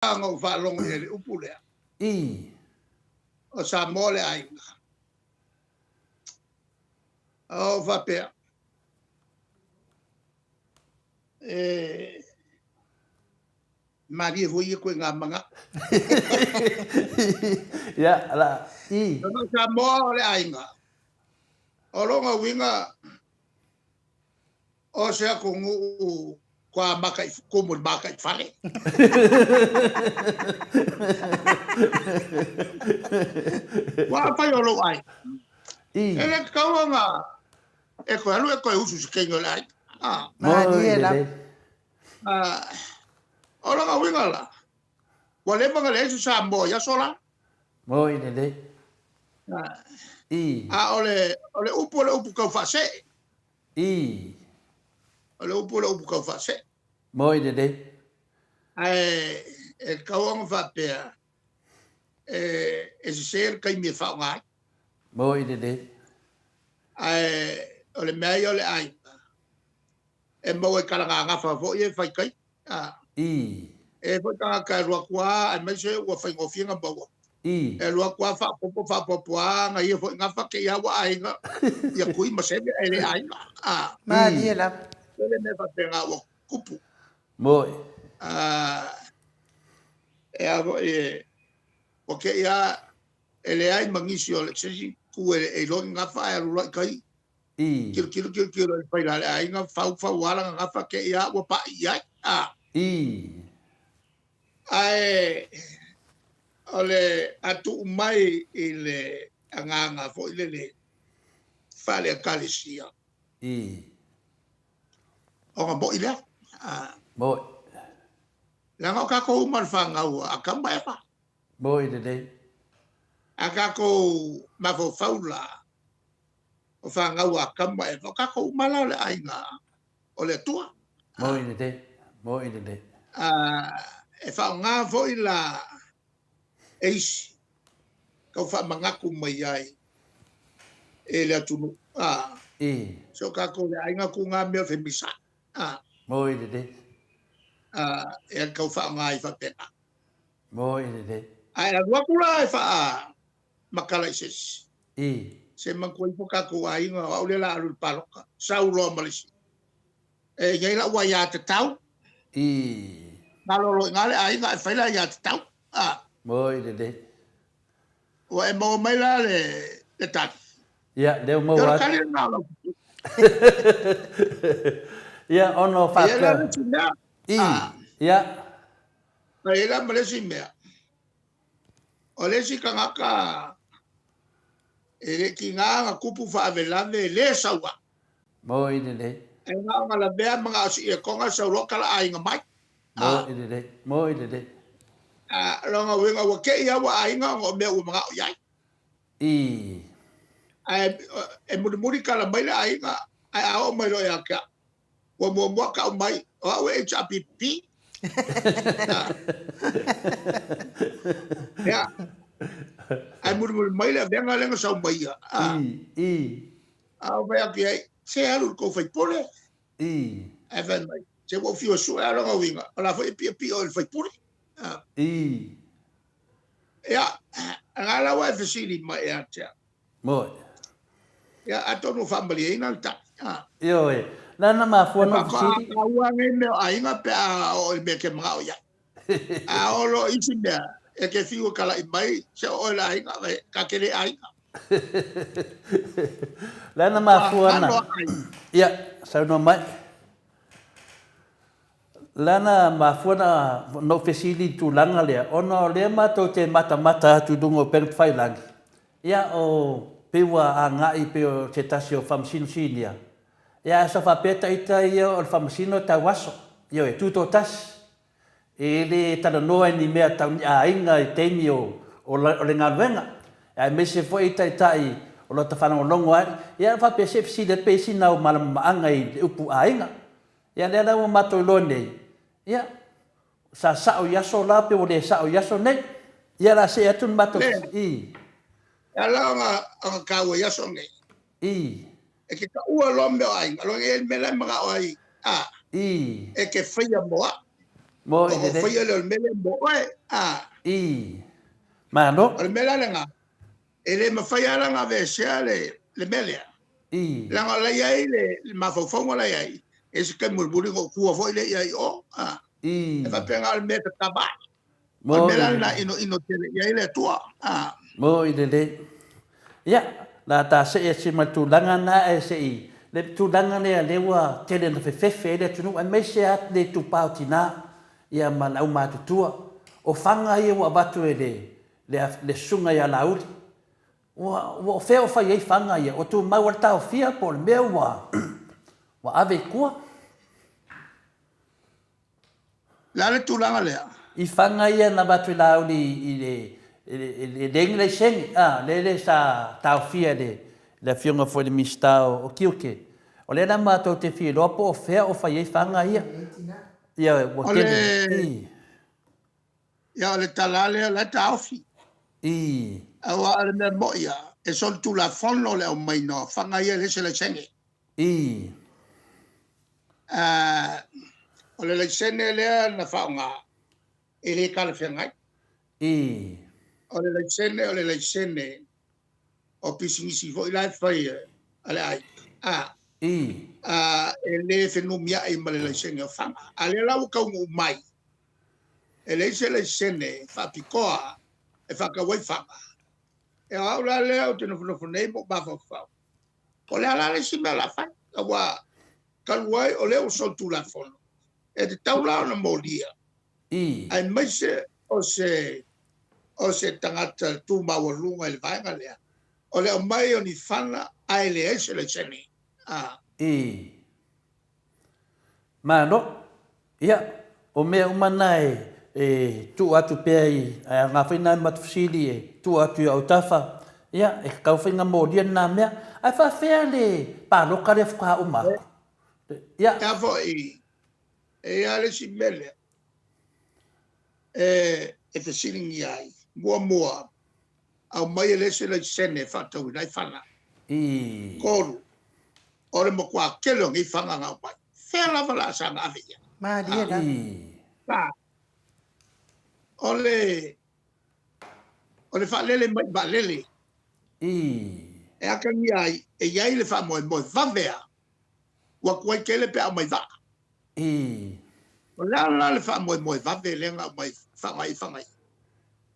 Ona ou faalogo i ai i le upu lea. I. O Samoa le aiga. Ou faapea, e malie foi ia ituaiga manatu. Ia, la, i. O Samoa o le aiga. O lona uiga, O se atunuu kua makai, kumu i le mataifale. Ua afai o lou aiga, e le tatau ona e toe alu e toe usu i se teine o le aiga. Ah. Malie lava. Ah, o lona uiga la, ua leva ona leai se Samoa i aso la. Moi lelei. Ah. I. A o le, o le upu o le upu tau faasee. I. O le upu o le upu tau faasee. Moi lelei. Ae e tatau ona faapea, e, e sese le taimi e faaaoga ai. Moi lelei. Ae o le mea ia o le aiga, e maua i talagagafa foi e fai tai. A. I. E foi tagata e alu atu lava, aemaise ua faigofie ona maua. I. E alu atu lava faaopoopo faaopoopo lava na ia foi gafa te i lava ua aiga ia Tui ma Seve ae le aiga. A. Malie lava. Tele mea faapena ua tupu. Moi. A, e a foi e, ua te i lava e leai ma nisi o le se isi tu e iloa ni gafa ae alu loa i tai. I. Tilotilo tilotilo i le faila a le aiga, fau fau lava lana gafa te i lava ua pa'i i ai. A. I. Ae o le a tuu mai i le agaga foi lele faale-Ekalesia. I. Ona mo'i lea. A. Mo'i. Leaga o tatou uma le fanau a Atamu ma Eva. Mo'i lelei. A tatou mafaufau la, o fanau a Atamu ma Eva, o tatou uma la o le aiga o le Atua. Mo'i lelei, mo'i lelei. A, e faaaoga foi la e isi tau faamanatu mai ai e le atunuu. A, I. se o tatou le aiga tu ngā mea o femisa. A, Mo'i lelei. A, e tau faaaoga ai faapena. Mo'i lelei. Ae alu atu la e faamatala i se isi. I. Se manatua ifo tatou aiga, o au lea o le a alu i le palota. Sau loa ma le isi. E i ai lau aiatatau. I. Malolo i ina le aiga ae fai le aiatatau. A. Moi lelei. Ua e maua mai la le, le tali. Ia, lea ua maua atu. O le tali lena o lau fesili. Ia, ona o faapea. E i ai la le isi mea. I. Ia. E i ai la ma le isi mea. O le isi tagata e le tiga ona tupu faalavelave e le sau ai. Moi lelei. E na ona lavea ma na o si etoga sau loa tala aiga mai. Moi lelei, moi lelei. A, lona uiga ua te i lava ua aiga ona o mea ua manao i ai. I. Ae e mulimuli tala mai le aiga, ae a oo mai loa ia te au, Ua muamua kau mai, o au e HRPP. Ia. Ae mulimuli mai le avega lea na sau mai ia. I, i. A ou fai atu i ai, se alu i le tou faipule. I. Ae fai mai, se ua ou fiu e sue lava lona uiga, o la foi e piopio i le faipule. I. Ia, na la ua e fesili mai ia te au. Moi. Ia, atonu ua faamalieina le tali. Ioe. La na mafua na ou fesili. E faataua nei mea o aiga pe a oo i le mea e te manao i ai. A oo loa i isi mea, e te fiu e kalaʻi mai, se o oe le aiga, ta te le aiga. La na mafua na. Ia, saunoa mai. Lana mafua na ou fesili i le tulaga lea, ona o lea matou te matamata atu i luga o upega tafailagi, ia o pei ua agai pei o se tasi o Faamasino Sinia, ia ae sa faapea ita ia o le Faamasino tau aso, ioe, tutoatasi, e le talanoa i ni mea tau ni aiga i taimi o le galuega, aemaise foi i taitai o lo ta faalogologo ai, ia faapea se i fesili atu pe i ai sina au malamalamaaga i le upu aiga. Ia lea la ua matou iloa nei, ia, sa sao i aso la pe ua le sao i aso nei. Ia la see atu le matou Le, i. e ala ona, ona taua i aso nei. I. E ke taua loa mea o aiga, loa nei le mea la e manao ai, a. I. E ke faia mo au. Mo i le. O faia lea o le mea lea mo oe, a. I. Malo. O le mea la lena, e le mafai lava la ona aveesea le, le mea lea. I. Leaga o la e i ai le, le mafaufauga la e i ai, e i ai se taimi mulimuli ona ou tua foi lea i ai i o, a. I. E faapena o le mea e tataba ai. O le mea la lena e inoino tele i ai le Atua, a. Mo i lelei. Ia, la ta see ese ma le tulaga na ae se i, le tulaga lea lea ua tele na fefefe ai le atunuu aemaise lava le itupa o tina ia ma le aumatutua. O faga ia ua avatu e le, le, le susuga ia Laauli. Ua, ua o fea o fai ai faga ia? Ua tumau lava le taofia po o le mea ua, ua ave i tua? Le a le tulaga lea? I faga ia na avatu e Laauli i le e leai ni laisene, a, lele sa taofia e le le afioga foi i le Minisita o Tiute. O lea la matou te fia iloa po o fea o fai ai faga ia. Ia ua tele. I. Ia o le tala lea o la e taofi. I. Aua o le mea moi lava, e solitulafono le aumaiga o faga ia e leai se laisene. I. O le laisene lea na faaaoga e le talafeagai. I. O le laisene o le laisene o pisinisi foi la e fai a le aiga. A. I. E le fenumiai ma le laisene o faga. A lea la ua taunuu mai, e leai se laisene faapitoa e faatau ai faga. E o au la lea ou te nofonofo nei ma ou mafaufau, O le a la le isi mea o le a fai? Aua talu ai o lea ua solitulafono, e tatau la ona molia, aemaise o se o se tagata tu maualuga i le vaega lea, o le aumai o ni fana ae leai se laisene. A. I. Malo. Ia, o mea uma na e, e tuu atu pea i, ae aoga foi na matou fesili e tuu atu i autafa, ia, e tatau foi ona molia lena mea. Ae faafefea le palota lea faatoa uma atu? Ia. Ia foi, e i ai lava le isi mea lea e, e fesiligia ai. Muamua, aumai e leai se laisene e faatauina ai fana. I. 3, o le matua tele o nei fana na aumai, fea lava la sa na ave i ai? Malie lava. I. 4, o le, o le faalele mai i vaalele. I. E atagia ai, e i ai le faamoemoe vave lava, ua tuai tele pe a aumai vaa. I. O le a la le faamoemoe vave lea na aumai faga i faga ia?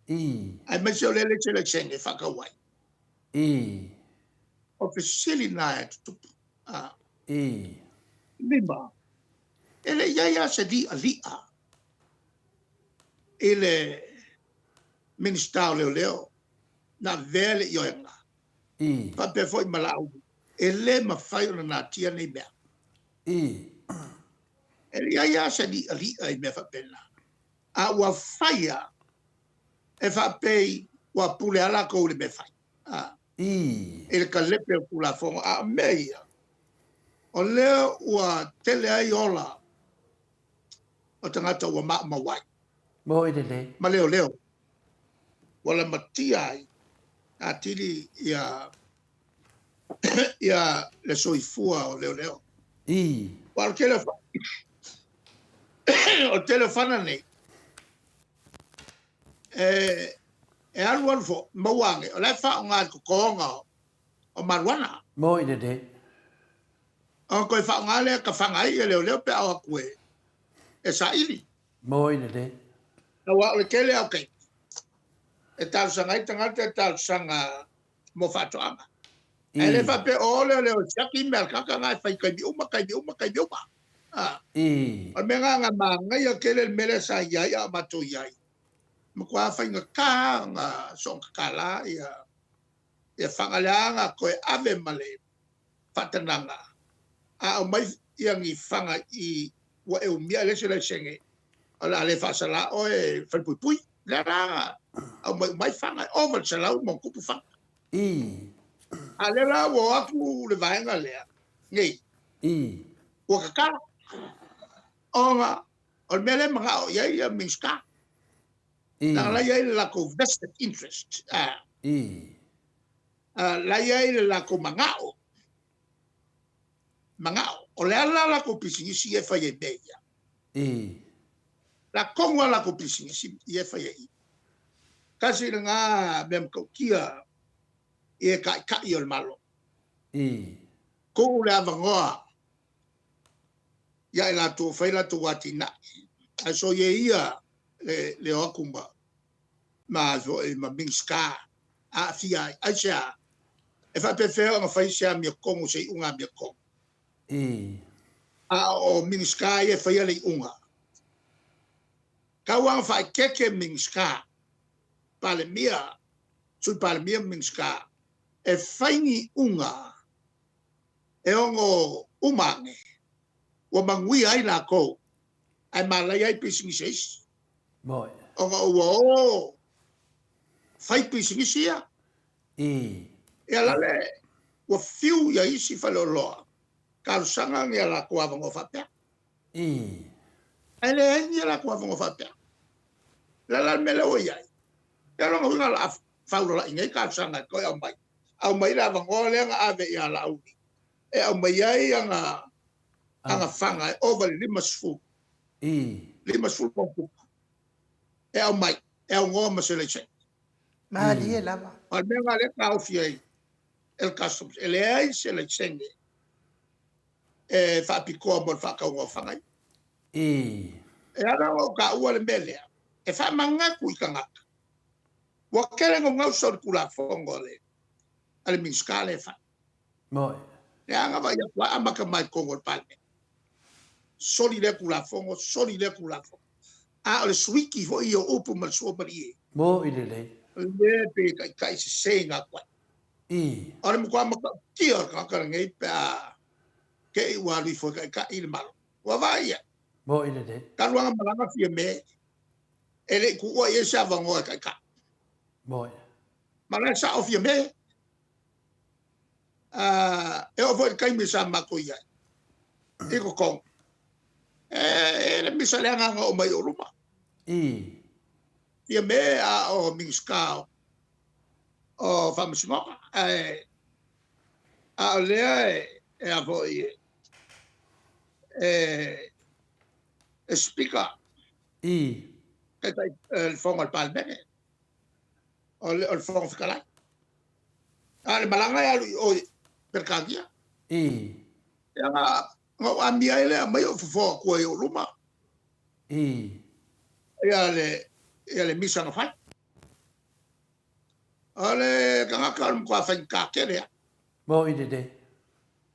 I. Aemaise o lea e leai se laisene e faatau ai. I. O fesili na e tutupu. A. I. 5, e le i ai lava se liʻaliʻa i le Minisita o Leoleo na avea le ioega. I. Faapea foi ma Laauli, e le mafai ona natia nei mea. I. E leai lava se liʻaliʻa i mea faapena, a ua fai lava e faapei ua pule lava latou i le mea e fai, a, I. i le kalepe o Tulafono. A o mea ia, o lea ua tele ai ola o tagata ua maumau ai. Mo i lelei. Ma leoleo. Ua lamatia ai atili ia ia le soifua o leoleo. I. Aua o le tele o o le tele o fana nei, e, e alu alu foi, maua ane, o la e faaaoga i le totoga o marijuana. Mo i lelei. Ona toe faaaoga lea e tafaga ai ia leoleo pe a o atu e, e saili. Mo i lelei. Aua o le tele lava o taimi, e talosaga ai tagata e talosaga mo faatoaga. Ae le faapea o leoleo e siaki mea a le tagata na e fai taimi uma, taimi uma, taimi uma. A. O le mea lena na manaia tele le mea lea sa i ai a o matou i ai. Matua faigata ona soona tatala ia ia faga lea na toe ave ma le faatanaga a aumai ia ni faga i ua e umia e leai se laisene o le a le faasala oe e falepuipui. Lea la na aumai uma ai faga, e ova i le 100+ faga. I. A lea la ua o atu le vaega lea nei. I. Ua tatala. Ona o le mea lea e manao i ai ia Minisita. I. Leaga la e i ai le latou vested interest. A. I. La e i ai le latou manao. Manao. O le a la latou pisinisi ia e fai ai mea ia? I. Lakou lava lakou pisinisi ia e fai ai i. Tasi lena mea matautia i e taitai o le Malo. Tuu le avanoa ia i latou e fai latou atinae, ae soia ia le o atu ma ma foi ma Minisita aafia ai. Aisea? E faapefea ona fai se amiotonu, se iuga amiotonu? A o Minisita ia e faia le iuga. Tau lava ona faaeteete Minisita, Palemia, Sui Palemia ma Minisita e fai ni iuga e ono uma ane ua manuia ai latou ae malaia ai pisinisi a isi. Ona ua o fai pisinisi ia. Ia la le ua fiu ia isi faleoloa talosaga ni a latou avanoa faapea. Ae leai ni a latou avanoa faapea. O le a la le mea lea ua i ai? Ia lona uiga o le a faulalai nei talosaga e toe aumai. Aumai le avanoa lea na ave ia Laauli e aumai ai ana ana fana e ova i le 50. 50 komupiuta e aumai e aunoa ma se laisene. Malie lava. O le mea lena lea e taofi ai e le Customs, e leai se laisene e faapitoa mo le faatauga o fana ia. E ala ona ou taua le mea lea, e faamanatu i tagata, ua tele naunau sau i le Tulafono a le Minisita lea e fai. Lea na vaai atu lava amata mai totonu o le Palemene. Soli lea Tulafono, soli lea Tulafono. A o le suiki foi ia o upu ma le sua ma le ie. Moni lelei. Lea e pei e taitai sese atu ai. O le matua matautia o le tagata lenei pe a te i ua alu ifo e taitai le Malo. Ua vaai i ai. Moni lelei. Talu lava ona malaga Fiame, e le i tuua i ai se avanoa e taitai. Moni. Ma la e sao Fiame. E oo foi i le taimi sa matou i ai i totonu, e le misa le agaga oo mai i ou luma. Fiame a o Minisita o Faamasinoga, ae a o lea e a foi e Speaker. Taitai le Fofoga o le Palemene, o le Fofoga Fetalai. A o le malaga e alu i o i Peretania. Ia na ou amia ai lea aumai ou fofo atu ai i ou luma. Ia le misa na fai. O le tagata o le matua faigata tele lava. Moni lelei.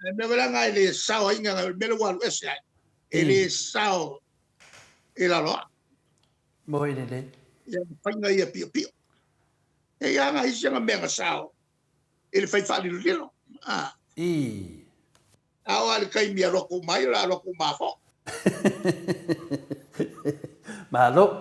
Le mea foi lea e le sao ai, le mea lea ua alu ese ai, e le sao i lalo ae. Moni lelei. Ia faiga ia piopio. E i ai lava isi ana mea na sao i le fai faalilolilo. A oo lava i le taimi e alu atu uma ai, o le a alu atu uma lava foi. Malo.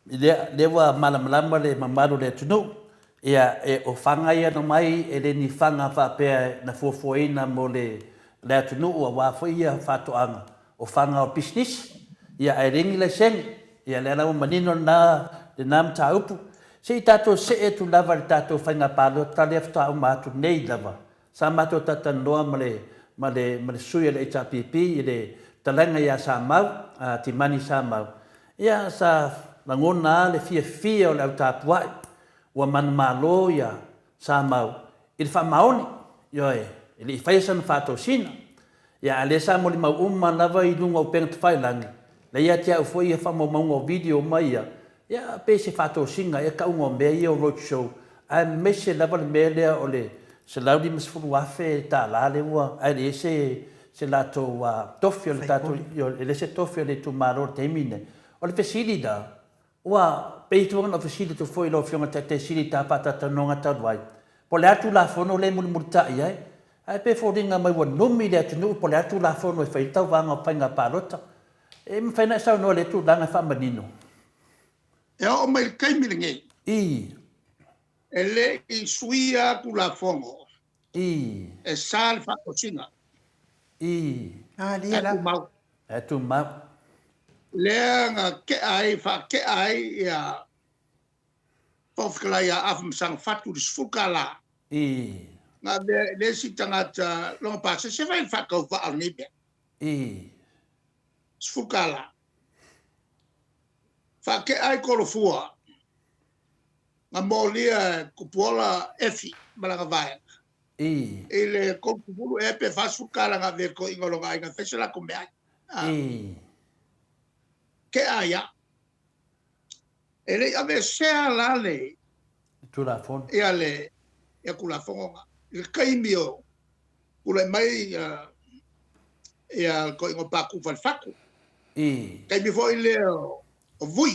Lea, lea ua malamalama le mamalu o le atunuu. Ia, e, o fana ia na omai, e le ni fana faapea na fuafuaina mo le, le atunuu aua foi ia faatoaga. O fana o pisinisi, ia ae leai ni laisene. Ia lea la ua manino lena, lena mataupu. Se i tatou see atu lava i le tatou faiga palota lea faatoa uma atu nei lava. Sa matou talatalanoa ma le, ma le, ma le sui o le HRPP i le fetalaiga ia Samau, a Timani Samau. Ia sa lagona lava le fiafia o le au tapuai ua manumalo ia Samau i le faamaoni, ioe, e le i faia sana faatosina. Ia, a o lea sa molimau uma lava i luga o upega tafailagi, la ia te au foi ia faamaumauga o video uma ia, ia, pei se faatosina ea tauga o mea ia o road show, aemaise lava le mea lea o le $150,000 lea ua, ae leai se, se latou tofi o le tatou, e leai se tofi o le itumalo i le taimi lenei. O le fesili la, Ua pei foi ona fesili atu foi i lau Afioga i le Taitai Sili i ta faatalatalanoaga talu ai, po o le a le Tulafono lea e mulimulitai ai, ae pei e foliga mai ua numi le atunuu po o le a le Tulafono e fai ai le tauvaga o faiga palota. E mafai ona e saunoa i lea tulaga e faamanino? E oo mai i le taimi lenei. I. E le i suia Tulafono. I. E sa le faatosina. I. Malie E lava. tumau. E tumau. Lea na tea ai, faatea ai ia Fofoga Fetalai ia Afa Masaga Fatu i le $10. I. Na avea i le isi tagata lona pasese e fai le faatauvaa o lenei mea. I. $10. Faatea ai Kolofua na molia e Tupuola Efi ma lana vaega. I. I le 30 ea pe 40 tala na avea i le toeaina o lona aiga e fai se latou meaai. I. Tea ai a. E le i aveesea la le Tulafono. Ia le ia Tulafono na. I le taimi o tulai mai ia ia le toeaina o Patu Falefatu. I. Taimi foi lea o Vui.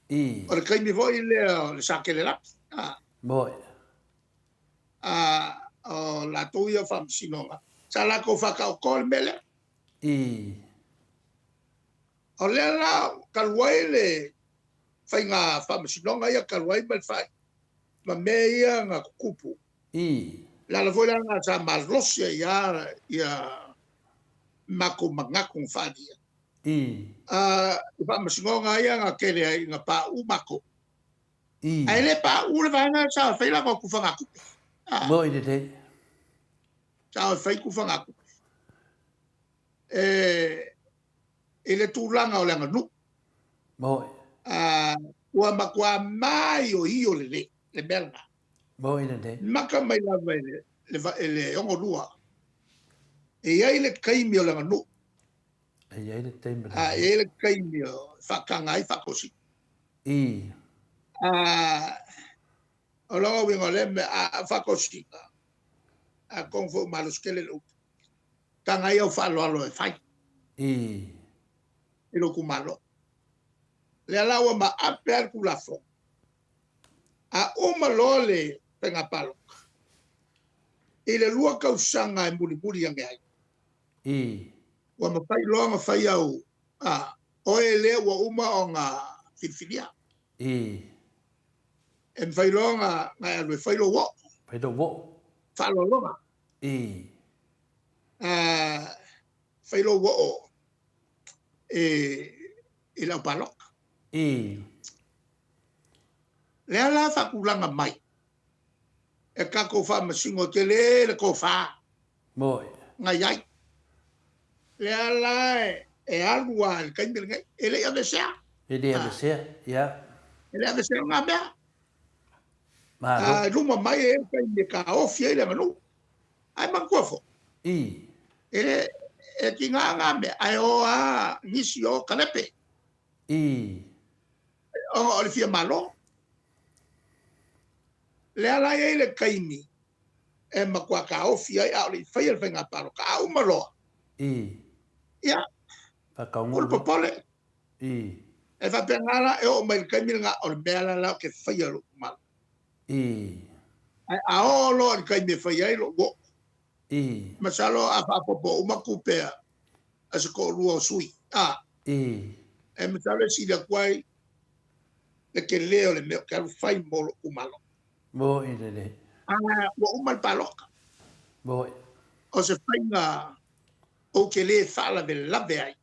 I. O le taimi foi lea o le Sakelelaki. Moi. A o latou ia o Faamasinoga, sa latou faataotoa le mea lea. I. O lea la talu ai le faiga faamasinoga ia talu ai ma le fai ma mea ia na tutupu. I. Le ala foi lea sa malosi ai lava ia matou manatu na faaalia. I. I faamasinoga ia na tele ai na pauu matou. I. Ae le pauu le vaega sa fai latou tufagatupe. Moi lelei. Sa fai tufagatupe. E i le tulaga o le aganuu. Moi. Ua matua maioio lelei le mea lena. Moi lelei. Maka mai lava i le le 62. E i ai le taimi o le aganuu. E i ai le taimi o le aganuu. E i ai le taimi o faataga ai faatosina. I. O lona uiga o lea mea, a faatosina, atonu foi ua malosi tele le upu, taga ai au faaaloalo e fai. I. I lou itumalo. Lea la ua maape lava le Tulafono. A uma loa le faiga palota, i le 2 tausaga e mulimuli ane ai, I. ua mafai loa ona fai au, a, oe lea ua uma ona filifilia. I. E mafai loa ona e alu e fai lou oo. Fai lou oo. Faaaloaloga. I. Fai lou oo i le aupalota. I. Lea la faatulaga mai e tatou faamasino e tele le tofa. Moi. Na i ai. Lea la e alu lava i le taimi lenei. E le i aveesea. E le i aveesea, ia. E le i aveesea lena mea. Malo. A i luma mai e i ai le taimi e taofi ai le aganuu. Ae manatua foi. I. E le, e tiga na mea, ae o lava nisi o kalepe. I. Ona o le fia malo. Lea la e i ai le taimi e matua taofi ai a o le i faia le faiga palota. A uma loa. I. Ia. Faataunuu. Aua le popole. I. E faapena la e oo mai i le taimi lena o le mea la la ou te faia i lou itumalo. I. Ae a oo loa i le taimi e fai ai lou oo. I. Masalo a faaopoopo uma tupe a se toalua o sui. A. I. E masalo e sili atu ai le tele o le mea ou te alu fai mo lou itumalo. Moi lelei. A ua uma le palota. Moi. O se faiga ou te le faalavelave ai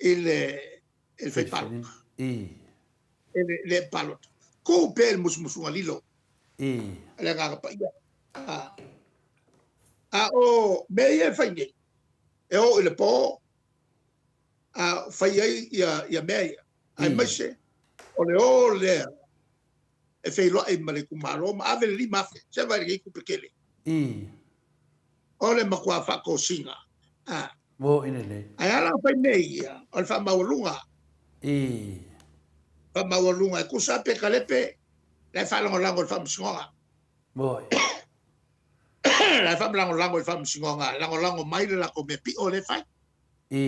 i le i le fai palota. I. I le, le palota. Ku pea i le musumusuga lilo. I. A le Agaga Paia. A, a o mea ia e fai nei, e oo i le po, a fai ai ia, ia mea ia. Aemaise o le o lea e feiloai ma le itumalo ma ave le 5,000, se vaai i lenei tupe tele. I. O le matua faatosina. A. Moʻi lelei. Ae a la fai mea ia, o le faamaualuga. I. Faamaualuga e tusa pe kalepe, la e faalagolago i le faamasinoga. Moʻi. La e faamalagolago i le faamasinoga, lagolago mai le latou mea pio lea e fai. I.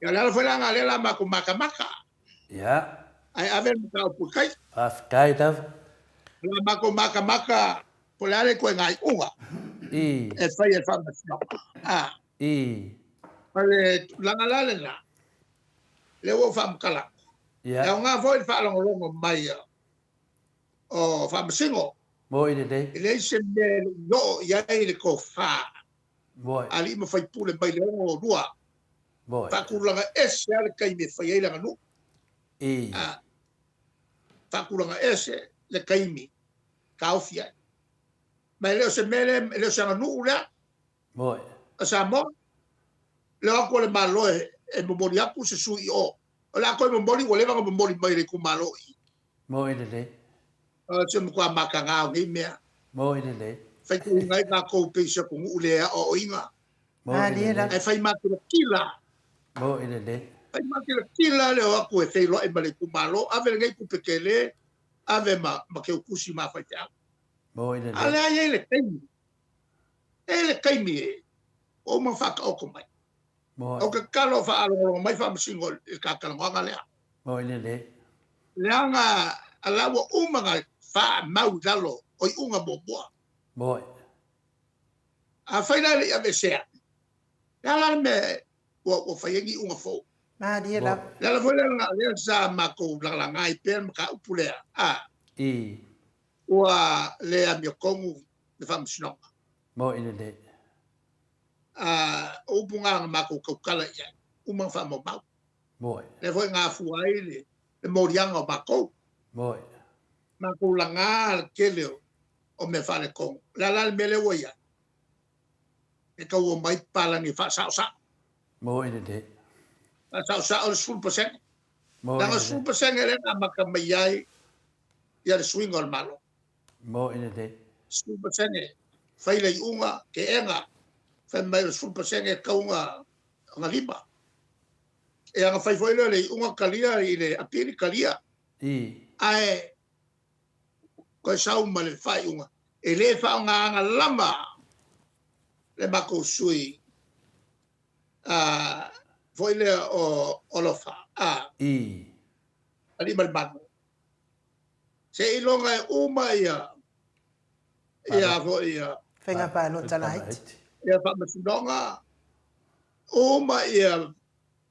Ia o le ala foi la na lea la matou matamata. Ia. Ae ave le mataupu i tai. Faafetai lava. O la matou matamata po o le a le ituaiga iuga. I. E fai e le Faamasinoga. A. I. O le tulaga la lena, lea ua ou faamatala atu. Ia. E aoga foi le faalogologo mai o Faamasino. Moi lelei. E leai se mea e le i oo i ai le tofa. Moi. Alii ma faipule mai le 62. Moi. Faatulaga ese lava le taimi e fai ai le aganuu. I. A. Faatulaga ese le taimi taofi ai. Ma e le o se mea lea, e le o se aganuu lea. Moi. A Samoa, le o atu a le Malo e, e momoli atu se sui i o. O le a toe momoli, ua leva ona momoli mai e le itumalo i. Moe lelei. O se matua mataga o nei mea. Moe lelei. Faitauina ai tatou pei se atunuu le aoaoina. Moe lelei. Ae fai makilatila. Moe lelei. Fai makilatila le o atu e feiloai ma le itumalo, ave lenei tupe tele, ave ma, ma teutusi ma faifeau. Moe lelei. A lea e i ai le taimi. E i ai le taimi e ua uma ona faataoto mai. Moe. O ke tatalo faalogologo mai faamasino i le ta talanoaga lea. Moe lelei. Leaga a la ua uma na faamau i lalo o iuga muamua. Moe. Afai la e le i aveesea, le a la le mea ua fai ai ni iuga fou? Malie lava. Le ala foi lea na lea sa matou lagalaga ai pea le mataupu lea, a. I. Ua le amiotonu le faamasinoga. Moe lelei. A, o upu na na matou tautala i ai, uma na faamaumau. Moe. Lea foi na afua ai le, le moliaga o matou. Moe. Matou laga le tele o, o mea faaletonu. O le a la le mea lea ua i ai? E tau omai papalagi e faasaosao. Moe lelei. Faasaosao le 10%. Moe Leaga lelei. 10% lea na amata mai ai ia le suiga o le Malo. Moe lelei. 10% fai le iuga, keega, fai mai o le 10% e tatau ona lima. E ana fai foi lea o le iuga talia i le apili talia. I. Ae toe sau ma le faaiuga e le faaaogaina lava le matou sui a foi lea o Olofa a I. Alii ma le Manu. Seiloga e uma ia ia foi ia Faiga palota laiti. Ia faamasinoga uma ia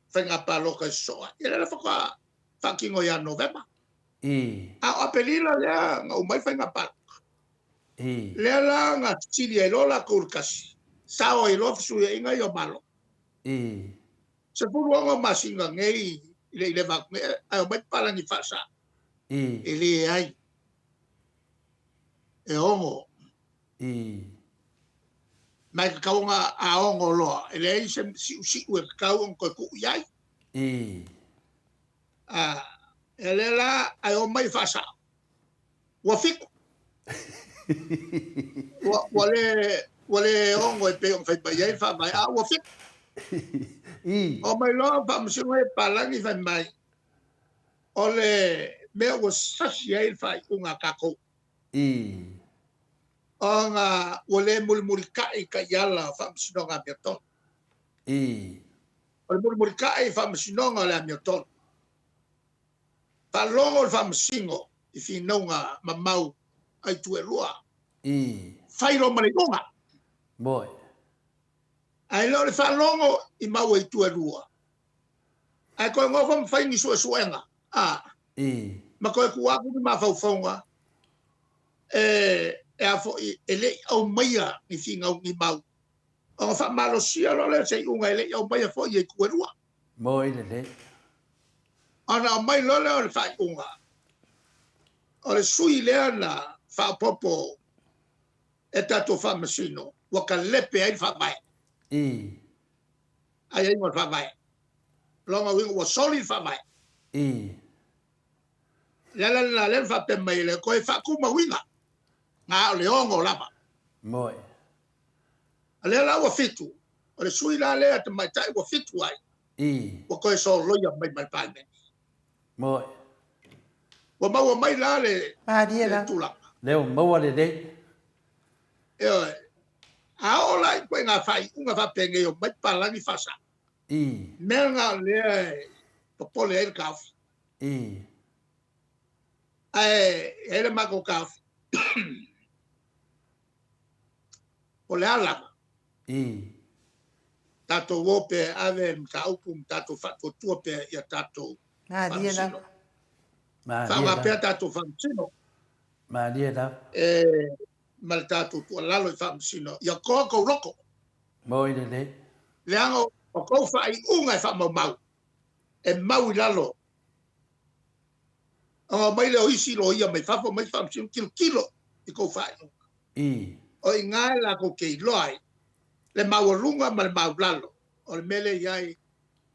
faiga palota e sosoo ai. Ia lea la faatoa faatino ia Novema. I. A o Aperila lea na uma ai faiga palota. I. Lea la na fesili ai loa latou i le kasi, sao ai loa fesuiaiga ia o Malo. I. 16 masina nei i le ileva atu nei ae omai papalagi faasa. I. E leai. E ono. I. Ma e tatau ona a ono loa, e leai se siusiu e tatau ona toe tuu i ai. I. A, e lea la ae omai faasao. Ua fiku. Ua, ua le, ua le ono e pei ona fai mai ai le faavae, a ua fiku. I. Omai loa faamasino e palagi fai mai, o le mea ua sasi ai le faaiuga a tatou. I. Ona ua le mulimulitai taiala o faamasinoga amiotonu. I. O le mulimulitai i faamasinoga o le amiotonu. Faalogo le faamasino i finauga mamau a itu e lua. I. Fai loa ma le iuga. Moe. Ae le o le faalogo i mau a itu e lua. Ae toe nofo ma fai ni suesuega, a. I. Ma toe tuu atu ni mafaufauga e, e a foi, e le i aumaia ni finau ni mau. Ona faamalosia loa lea o se iuga e le i aumaia foi e itu e lua. Moe lelei. Ona aumai loa lea o le faaiuga, o le sui lea na faaopoopo e tatou faamasino ua kalepe ai le faavae. I. Aiaiga o le faavae. Lona uiga ua soli le faavae. I. Le ala lena lea na faapea mai ai le toe faatumauina na o le ono lava. Moe. A lea la ua fitu, o le sui la lea tamaitai ua fitu ai. I. Ua toe soloia mai ma le Palemene. Moe. Ua maua mai la le, Malie le lava. tulaga. Lea ua maua lelei. Ioe. A oo la i ituaiga faaiuga faapenei o mai papalagi faasao. I. Mea na o lea e popole ai le taofi. I. Ae e i ai le matou taofi. O le a lava? I. Tatou o pea e ave le mataupu ma tatou faatuatua pea ia tatou Malie faamasino. lava. Malie Faaaoga lava. pea tatou faamasino. Malie lava. E ma le tatou tuualalo i faamasino, ia toa tou loto. Moi lelei. Leaga o tou faaiuga e faamaumau, e mau i lalo. Ona omai lea o isi loia mai fafo ma isi faamasino tilotilo i tou faaiuga. I. O i ina e latou te iloa ai le maualuga ma le maulalo o le mea lea e i ai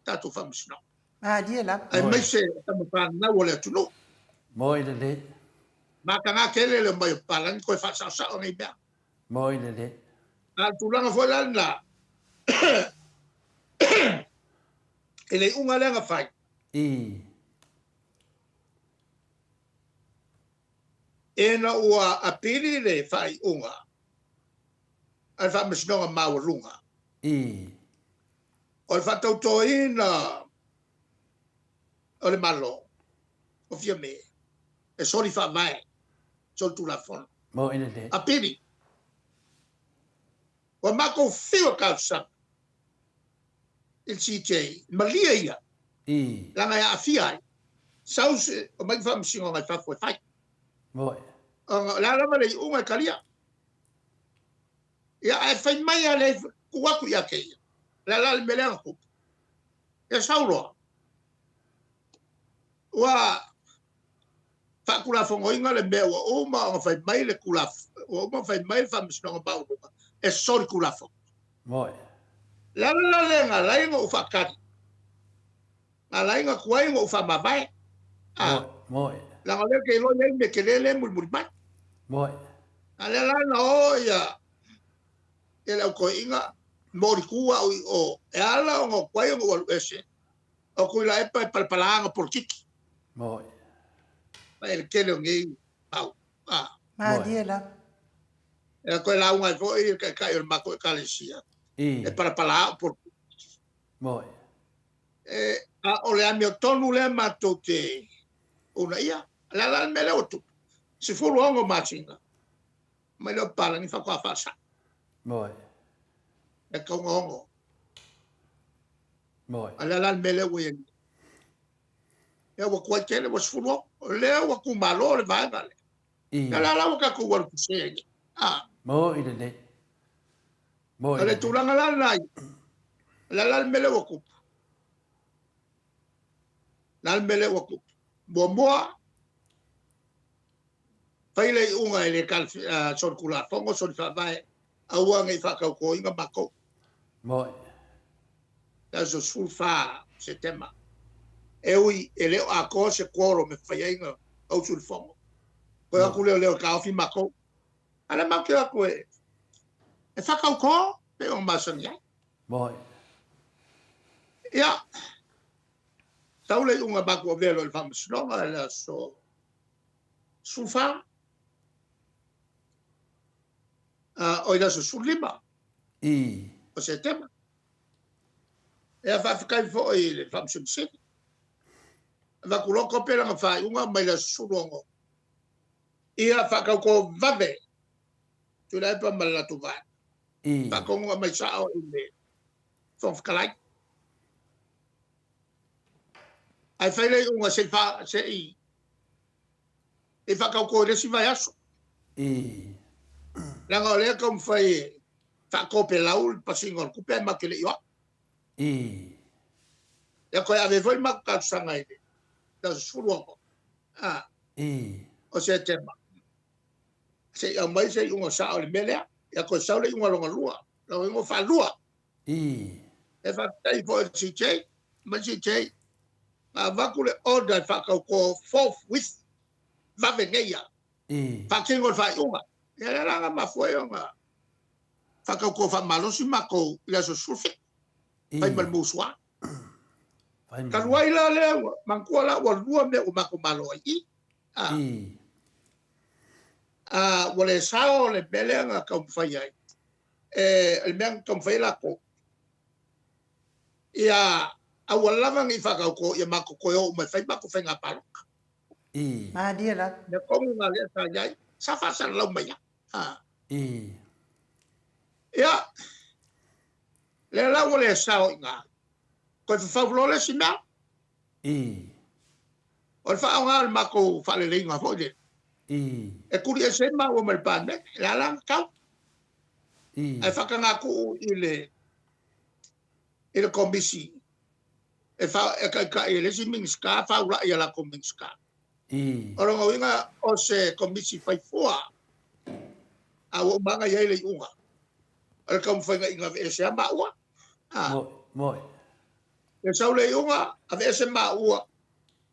tatou faamasinoga. Malie lava. Aemaise o tamafanau o le atunuu. Moi lelei. Mataga tele le omai o papalagi toe faasaosao nei mea. Moi lelei. A o le tulaga foi la lena i le iuga lea na fai. I. Ina ua apili le faaiuga a le Faamasinoga Maualuga. I. O le faatautoina o le Malo o Fiame e soli faavae, soli tulafono. Mo i lelei. Apili. Ua matou fiu e talosaga i le CJ, malie ia, I. leaga e aafia ai, sau se, omai ni faamasinoga i fafo e fai. Moi. Ona o le a lava le iuga e talia. Ia, ae fai mai lava le tuu atu ia te ia. O le a la le mea lea na tupu? Ia sau loa. Ua faatulafonoina le mea ua uma ona fai mai le Tulafono, ua uma ona fai mai le Faamasinoga Maualuga e soli Tulafono. Moi. Le ala la lea na ala ai ona ou faatali, na ala ai ona tuai ona ou faamavae. A, Moi. Leaga o lea ou te iloa e i ai mea tele lea e mulimuli mai. Moi. A lea la na o ia ia le au toeaiina molitu au i o e ala ona tuai ona ou alu ese o Tuilaepa e palapala ana polokiki. Moi. Ma e le tele o nei mau. A. Malie lava. E toe lauga ai foi le taitai o le matou ekalesia. I. E palapala au polokiki. Moi. E, a o le amiotonu lea matou te uunaia. O le a la le mea lea ua tupu? 16 masina mai lea o papalagi faatoa faasao. Moi. E taugaogo. Moi. A o le a la le mea lea ua i ai nei? Ia ua tuai tele, ua 16. O lea ua tumalo le vaega lea. I. Ia o le a la ua tatou alu sese ai nei? A. Moi lelei. Moi O le lelei. tulaga la lena, o le a la le mea lea ua tupu? Le a le mea lea ua tupu? Muamua, fai le iuga e le solitulafono, solifaavae, aua ne i faatautoina matou. Moi. Le aso 14 Setema. E ui e le o atoa se quorum e fai ai na ausu i le fono. Toe atu lea o leo e taofi matou. A lea matou te o atu e faatauto pei ona masani ai. Moi. Ia, sau le iuga matou avea loa i le faamasinoga i le aso 14, o i le aso 15 I. o Setema. Ia, faafetai foi i le Faamasino Sili. Avatu loa kope lana faaiuga mai le aso 16. Ia faatauto vave Tuilaepa ma le latou vaega. I. Faatonuga mai sao i le Fofoga Fetalai. Ae fai le iuga se i fa, se i i faatauto i le isi vaiaso. I. Leaga o lea e taumafai e faatopelau le pasiga o le tupe ae matou te le i o atu. I. Ia toe ave foi le matou talosaga i le aso 16 a, I. o Setema se i aumai se iuga sao i le mea lea. Ia toe sau le iuga lona lua, lona iuga faalua. I. E faafetai foi i le CJ, mai CJ, na avatu le order e faatauto forthwith, vave nei ia. I. Faatino le faaiuga. Ia lea la na mafua ai ona faatauto faamalosi matou i le aso 17. I. Fai ma le musua. Fai ma. Talu ai la lea, ua manatua la ua lua mea ua matou malo ai i. A. I. A, ua le sao le mea lea na taumafai ai. E, le mea na taumafai ai latou. Ia aua lava ne i faatauto ia matou toe o uma e fai matou faiga palota. I. Malie lava. Mea tonu na lea sa i ai, sa faasalalau mai ai. A. I. Ia, lea la ua le sao i ina, toe fafau loa le isi mea. I. O le faaaoga o le matou faaleleiga foi lele. I. E tuli ese ai maua ma le Palemene, le a la na tau. I. Ae faatagatuu i le i le Komisi e fa, e taitai e le isi Minisita, faulai a latou Minisita. I. O lona uiga o se Komisi faifua, a ua uma ona i ai le iuga o le taumafaiga ina aveesea maua. A. Moi. Moi. E sau le iuga, aveese maua,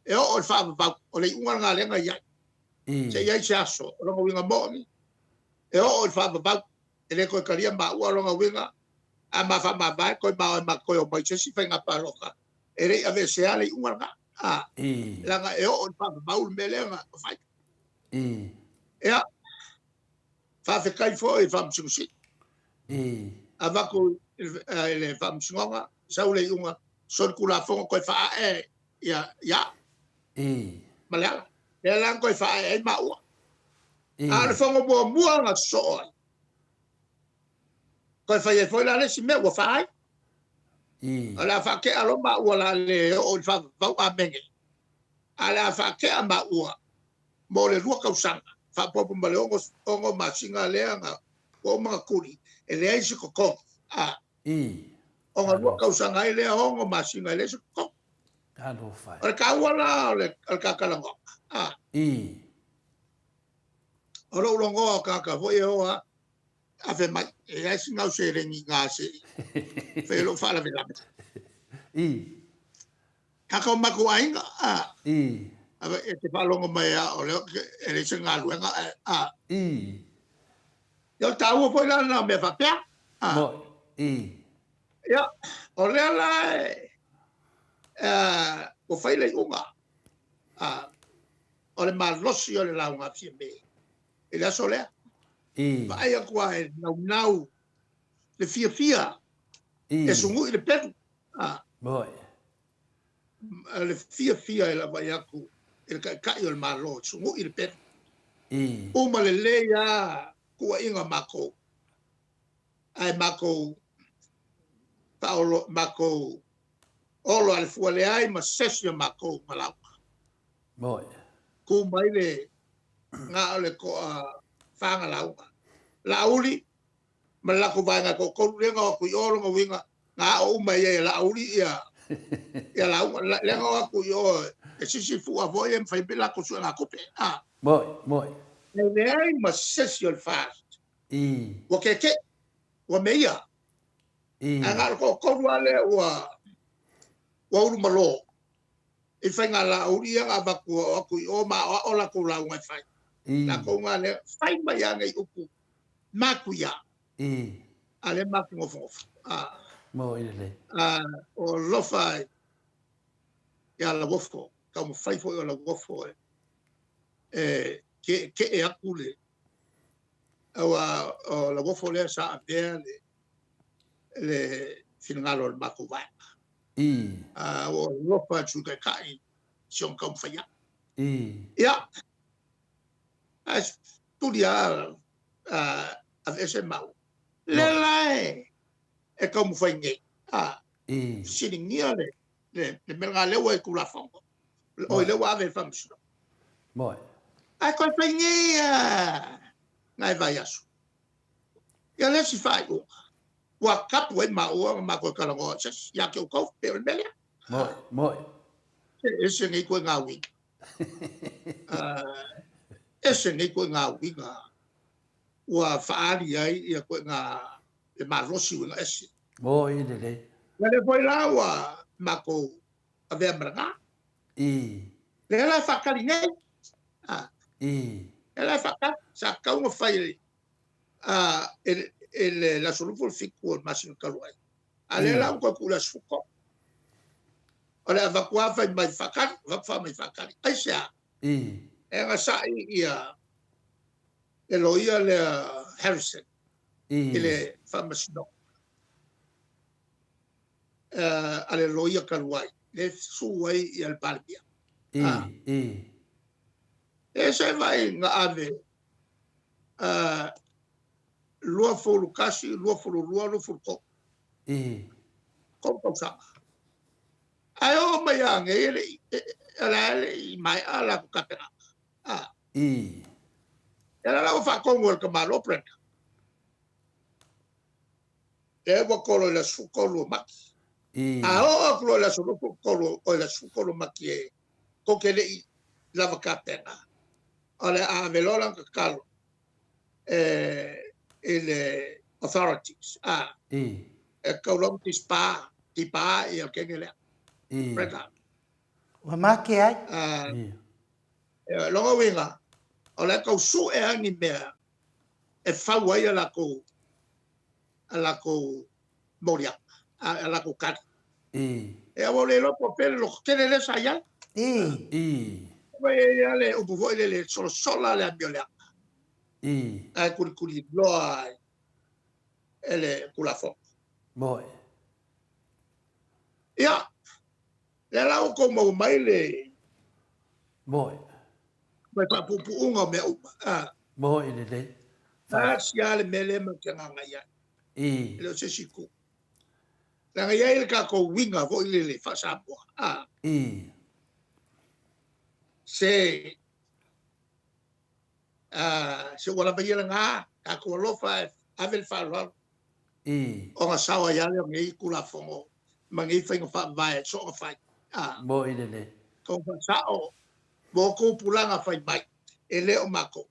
e oo i le faavavau, o le iuga lena lea na i ai. Se i ai se aso, o lona uiga moni, e oo i le faavavau, e le toe talia maua, o lona uiga, a ma faamavae, toe ma o e ma toe omai i se isi faiga palota, e le i aveesea le iuga lena. A, leaga e oo i le faavavau le mea lea na fai. Ia, faafetai foi i le Faamasino Sili. Avatu i le Faamasinoga, sau le iuga, solitulafono toe faaae ia au ma Leala. Lea la na toe faaee ai maua. A o le fono muamua na sosoo ai, toe fai ai foi la le isi mea ua fa ai. O le a faatea loa maua o le a le oo i le faavavau amene, a o le a faatea maua mo le 2 tausaga, faaopoopo ma le 6 masina lea na ua uma ona tuli, e leai se totogi. A. Ona 2 tausaga ai lea, 6 masina e leai se totogi. O le taua la o le tatalanoaga, a. O lou logoa o tagata foi e o lava ave mai, e leai sina au seleni i ina se i fai ai lou faalavelave. Tagata o matou aiga, a. E te faalogo mai lava o lea e leai se galuega, a. Ia o le taua foi la lena o mea faapea. Ia, o lea la ua fai le iuga, o le malosi o le lauga a Fiame i le aso lea. Vaai atu lava e naunau le fiafia e sugui le pelu. Le fiafia e vaai atu i le Taitai o le Malo e sugui le pelu. Uma lelei lava tuuaiga matou, ae matou faaolo, matou olo a le fua leai ma sesi o matou na lauga. Tu mai le na o le toa fa na lauga. Laauli ma le latou vaega e toatolu lea na o atu i o, lona uiga na ao uma i ai e Laauli ia ia lauga. Lea na o atu i o e sisi fua foi e mafai mai latou suega tupe. A. Moi, moi. E leai ma sesi o le FAST. Ua keke'i, ua meia. Ae na o le toatolu lava lea ua ua ulumalo i faiga Laauli ia na avatu o atu i o ma aoao latou lauga e fai. Latou na lea fai mai lava nei upu matuia. A lea matou nofonofo. Moi lelei. O alofa ia Lauofo, taumafai foi o Lauofo e keekee atu le aua o Lauofo lea sa avea le finagalo o le matou vaega. Ua alofa i le Sui Taitai i si ona taumafai atu. Ia, ae tuli lava aveese maua. Lea la e taumafai nei, fesiligia le mea lena lea ua i Tulafono, oi lea ua ave i le Faamasinoga. Ae toe fai nei nai vaiaso. Ia le isi faaiuga, ua tapu ai maua ona matou talanoa i se isi ia te outou, pei o le mea lea. Moi, moi. E ese nei ituaiga uiga. Ese nei ituaiga uiga ua faaali ai ia ituaiga le malosi uiga ese. Moi lelei. Ia lea foi la ua matou avea ma lena. Lea la e faatali nei. Lea la e faatali. Sa tatau ona fai i le aso 27 o le masina talu ai. A lea la ua toe tuu i le aso 13. O le avatu lava fai mai faatali, avatu fai mai faatali. Aisea? E agasai ia le loia lea Harrison i le Faamasinoga a le loia talu ai, lea e susu ai ia le Palemia. E ese vaai na ave 21, 22, 23. Tolu tausaga. Ae oo mai lava nei, e le i, o la e le i maea latou tapenaga. Ia la ua faatonu e le tamaloa Brenda. Lea ua tolo i le aso 13 o Mati. A oo atu loa i le aso 23, o le aso 13 o Mati e tou te le i lava tapena, o le a ave loa lana tatalo i le authorities, e tatau loa ona disbar, tipa ia le kene lea. Brenda. Ua make ai. E, lona uiga, o la e tau sue lava ni mea e fau ai a latou, a latou moliaga, a latou tali. E aua o le iloa po o fea le loto tele lea sa i ai. Ua i ai lava le upu foi lele, e solasola le amioleaga. Ae kulikuli loa ai e le Tulafono. Moe. Ia, lea la ua tou maua mai le Moe. Mai faapuupuuga o mea uma. Ah. Moe lelei. Tasi lava le mea lea matou te agaga i ai. E le o se isi itu. Leaga e i ai le tatou uiga foi lele faa-Samoa. Ah. Se se ua lava ia lena, tatou alofa ae ave le faaaloalo. Ona sao ai lava lea o nei Tulafono ma nei faiga faavae soona fai. Moni lelei. Tau faasao mo outou pulaga fai mai, e le o matou.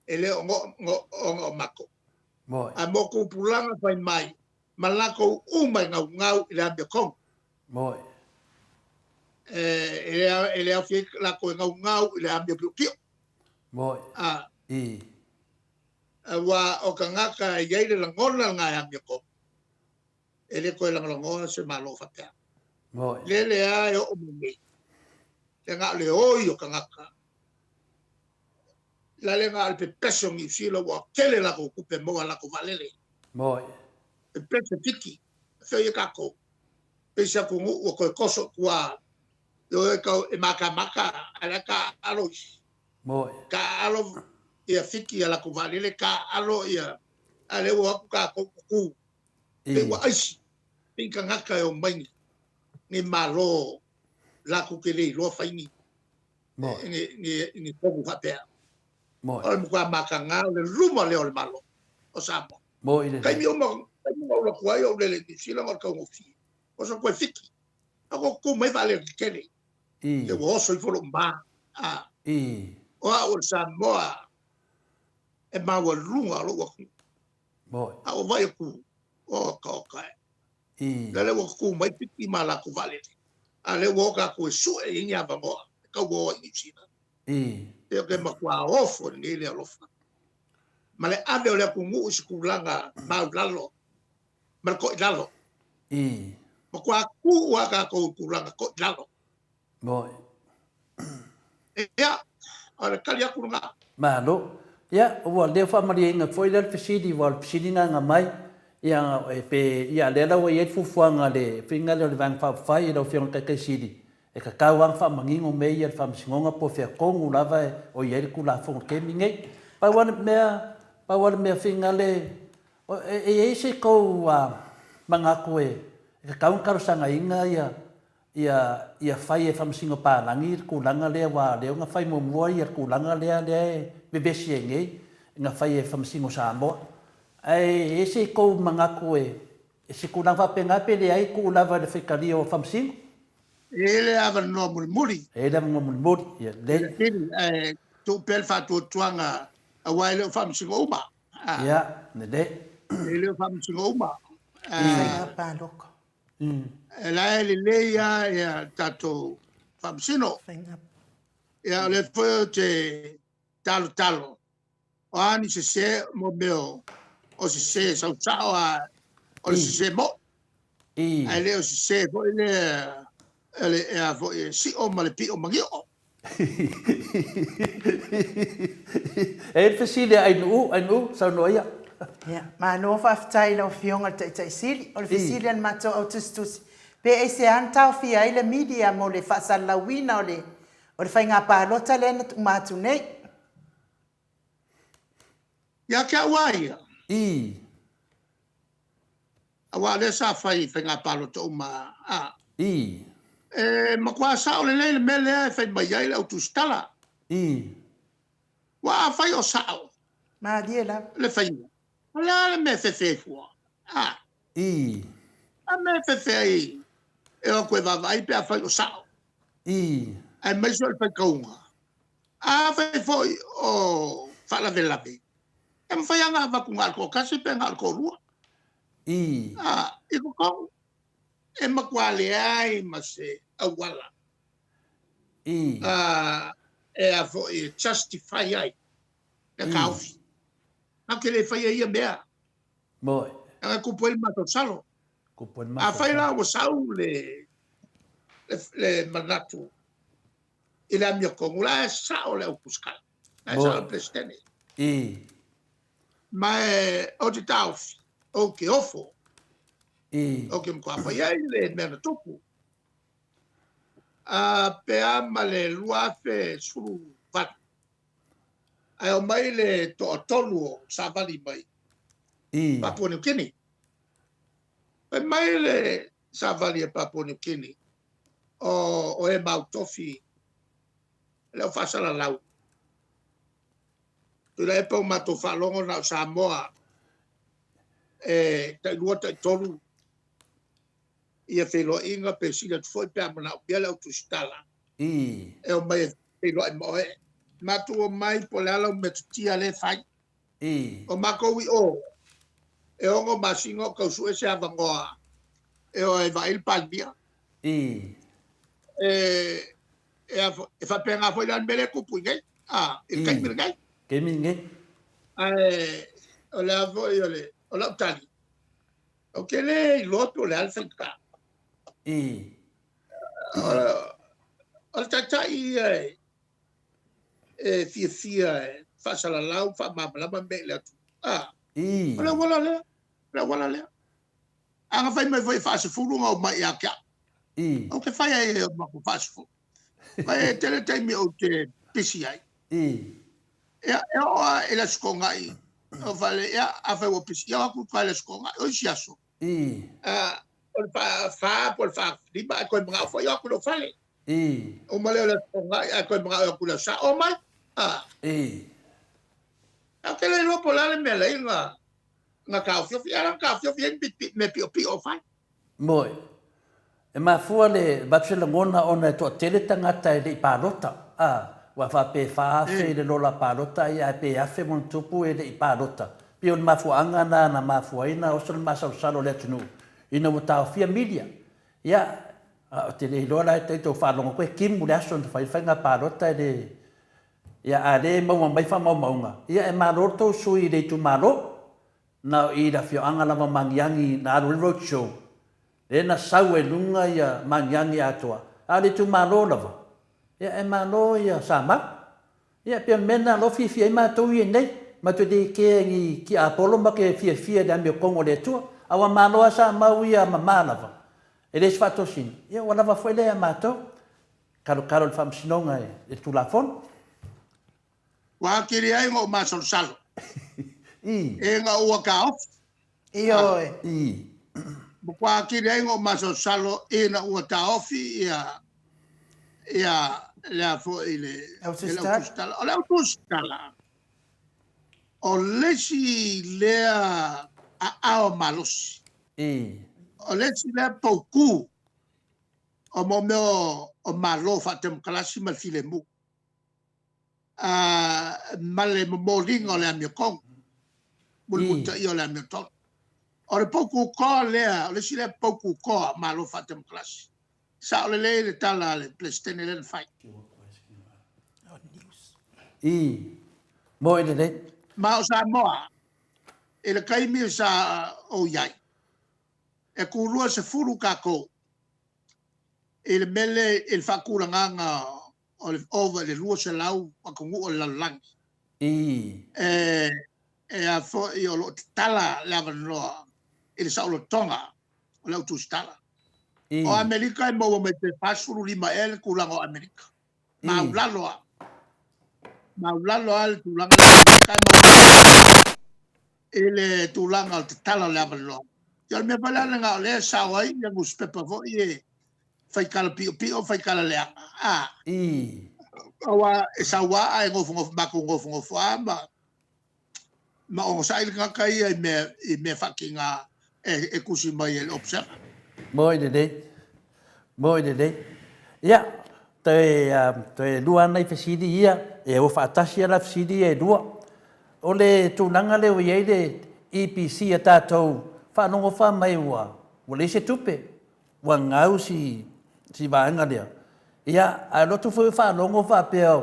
E le o ona o matou. Moni. Ae mo outou pulaga fai mai, ma latou uma e gaugau i le amiotonu. Moni. E le aofia ai latou e gaugau i le amio piopio. Moni. Aua o tagata e i ai le lagona lena e amiotonu, e le toe lagolagoa se Malo faapea. Moni. Lele lava e oo mai nei, leaga o le oi o tagata, la le na o le pepese o Niu Sila ua tele latou tupe maua latou vaalele. Moni. Pepese Fiti, fea ia tatou. Pei se atunuu ua toe toso i tua, e o e tau e matamata, ae la e taaalo isi. Moni. Taaalo ia Fiti i a latou vaalele, taaalo ia, a lea ua o atu tatou ua tu. Pei ua aisi, pei tagata e omai ni, ni Malo latou te le iloa fai ni, ni, ni, ni tonu faapea. Moni. O le matua mataga o le luma lea o le Malo o Samoa. Moni lelei. Taimi uma, taimi na ou alu atu ai ou lele i Niu Sila ona o le taugofie. O sa toe Fiti. A ko tu mai vaalele tetele. Te ua oso ifo lou ma. A. O au o le Samoa e maualuga o lou atunuu. Moni. A ua vaai atu, oka oka e. Lea ua tu mai Fiti ma latou vaalele. A lea ua o tatou e sue i ni avanoa e tau o ai i Niu Sila. Pei o ke matua ofo lenei le alofa. Ma le ave o le atunuu i se tulaga maulalo ma le toilalo. Matua tuu lava tatou i tulaga toilalo. Moni. Ia, o le tali atu lena. Malo. Ia, ua leo faamalieina foi lea le fesili, aua o le fesili na aga mai, ia, e pe, ia, lea la ua i ai le fuafuaga a le faiga lea o le Vaega Faaupufai i lau Afioga i le Taitai Sili, e tatau lava ona faamanino mea ia i le Faamasinoga po o fea tonu lava o i ai le Tulafono i le taimi nei. Pau lava le mea, pau lava le mea faiga le, e i ai se tou manatu e tatau ona talosagaina ia ia ia fai e Faamasino Palagi le tulaga lea aua o lea na fai muamua ia tulaga lea lea e vevesi ai nei na fai e Faamasino Samoa. Ae i ai se tou manatu e se tulaga faapena pe leai tuu lava i le faitalia o Faamasino? E i ai le avanoa mulimuli. E i ai le avanoa mulimuli, ia lelei. Ae tuu pea le faatuatuaga aua e le o Faamasino uma. Ia, lelei. E le o Faamasino uma. Faiga palota. E la e lelei lava ia tatou Faamasino. Ia o lea foi ou te talotalo, o a ni sese mo mea o sese sausao a o le sese mo'i. Ae le o sese foi lea e a foi e sio ma le pio manio. E i ai le fesili a Ainuu, Ainuu, saunoa ia. Ia, malo faafetai i lau Afioga i le Taitai Sili. O le fesili a le matou au tusitusi, pe aisea na taofia ai le media mo le faasalalauina o le o le faiga palota lea na uma atu nei? Ia te au a ia. I. Aua o lea sa fai i faiga palota uma a. I. E matua sao lelei le mea lea e fai mai ai le au tusitala. I. Ua afai o sao. Malie lava. Le faiga. O le a le mea e fefe ai fua? A. I. A mea e fefe ai e o atu e vaavaai pe afai o sao. I. Aemaise o le faitauga. Afai foi o faalavelave, e mafai lava ona avatu na o le toatasi pe na o le toalua. I. A, i totonu. E matua leai ma se auala I. E a foi e justify ai le taofi. Matou te le faia ia mea. Moi. Leaga e tupu ai le masalosalo. Tupu ai le masalosalo. Afai la ua sau le le manatu i le amiotonu, la e sao le au tusitala, la e sao le Peresetene. I. Ma e ou te taofi, ou te ofo. I. Ou te matua fai ai le mea na tupu. A pe a ma le 2018, ae omai le toatolu o savali mai I. Papua New Guinea. Fai mai le savali a Papua New Guinea, o, o e mau tofi le au faasalalau. Tuilaepa ua matou faalogo na o Samoa e tailua taitolu ia feiloaiga pe sili atu foi pe a manaomia le au tusitala I. e omai e feiloai ma oe. Matou omai po o le a lau metotia lea e fai. I. O makou i o, e ono masina o tau sue se avanoa e o e vaai le Palemia. I. E, e, a, e faapena foi la le mea lea e tupu i nei, a, i le taimi lenei. Taimi lenei. Ae o le a foi o le, o lau tali, ou te le iloa po o le a le faigata. I. O, o le taitai ia e, e fiafia e faasalalau, faamalamalama mea i le atunuu. A, I. o le auala lea, o le auala lea. A na fai mai foi e faasefulu ona omai ia te au. I. Ou te fai ai e o matou faasefulu. Mai e tele taimi ou te pisi ai. I. Ia, e oo lava i le Aso Toonai, o fale, ia, afai ua pisi, ia o atu i le Aso Toonai, o isi aso. I. A, o le faa-fa po o le faa-lima, ae toe manao foi o atu i lou fale. I. Uma lea o le Aso Toonai, ae toe manao e o atu i le Aso Sa, omai. A. I. Ou te le iloa po o le a le mea leai na, na taofiofi, a na taofiofi ai ni mea piopio o fai. Moe. E mafua le avatu se lagona ona e toatele tagata e le i palota, a, ua faapea e 4,000 le lola palota ia ae pe afe ma ona tupu e le i palota. Pei o le mafuaaga na na mafua ai na oso le masalosalo o le atunuu ina ua taofia media. Ia, a ou te le iloa la e tai tou faalogo koe kimu le aso na fai ai le faiga palota e le Ia, a le maua mai faamaumauga, ia e malo le tou sui i le itumalo. Na o i le afioaga lava Magiagi na alu ai le road show, lea na sau ai luga ia Magiagi atoa, a o le itumalo lava, ia e malo ia Samau. Ia e pei o le mea lena o lo o fiafia ai matou ia nei, matou te le kea i ni tiapolo ma te fiafia i le amiotonu a le Atua. A ua malo lava Samau ia mama lava, e le o se faatosina, ia ua lava foi lea ia matou. Kalokalo i le Faamasinoga i le Tulafono. Ua atili ai ona ou masalosalo. I. Ina ua taofi. Ioe. I. Ua atili ai ona ou masalosalo ina ua taofi ia ia le a foi le Au tusitala. O le au tusitala, o le isi lea aao malosi. I. O le isi lea paukū o mo mea o Malo faatemokarasi ma le filemu, ma le momoliga o le amiotonu, mulimulitaia o le amiotonu. O le poutu toa lea, o le isi lea poutu toa Malo faatemokarasi. Sao lelei le tala a le Peresetene lea na fai. I. Moe lelei. Ma o Samoa, i le taimi sa ou i ai, e tulua sefulu tatou i le mele i le faatulagaga o le ova i le 200 atunuu o le lalolagi. I. E, e a foi o lo o tatala le avanoa i le saolotoga o le au tusitala. I. O Amerika e maua mai pe 45 ea le tulaga o Amerika. Maulalo lava. Maulalo lava le tulaga lea i le tulaga o le tatala o le avanoa. Ia o le mea foi la lena o lea e sao ai ia nusipepa foi e fai tala piopio, fai tala leaga. A. I. Aua e sau lava ae nofonofo, matou nofonofo lava ma ma onosai le tagata ia i mea, i mea faatiga e, e tusi mai e le Observer. Moi lelei. Moi lelei. Ia, toe, toe lua ana i fesili ia, e o faatasi ala fesili ia e lua. O le tulaga lea ua i ai le EPC a tatou, faalogo fa mai ua, ua leai se tupe. ua gau si si vaega lea. Ia, ae lotu foi o faalogo faapea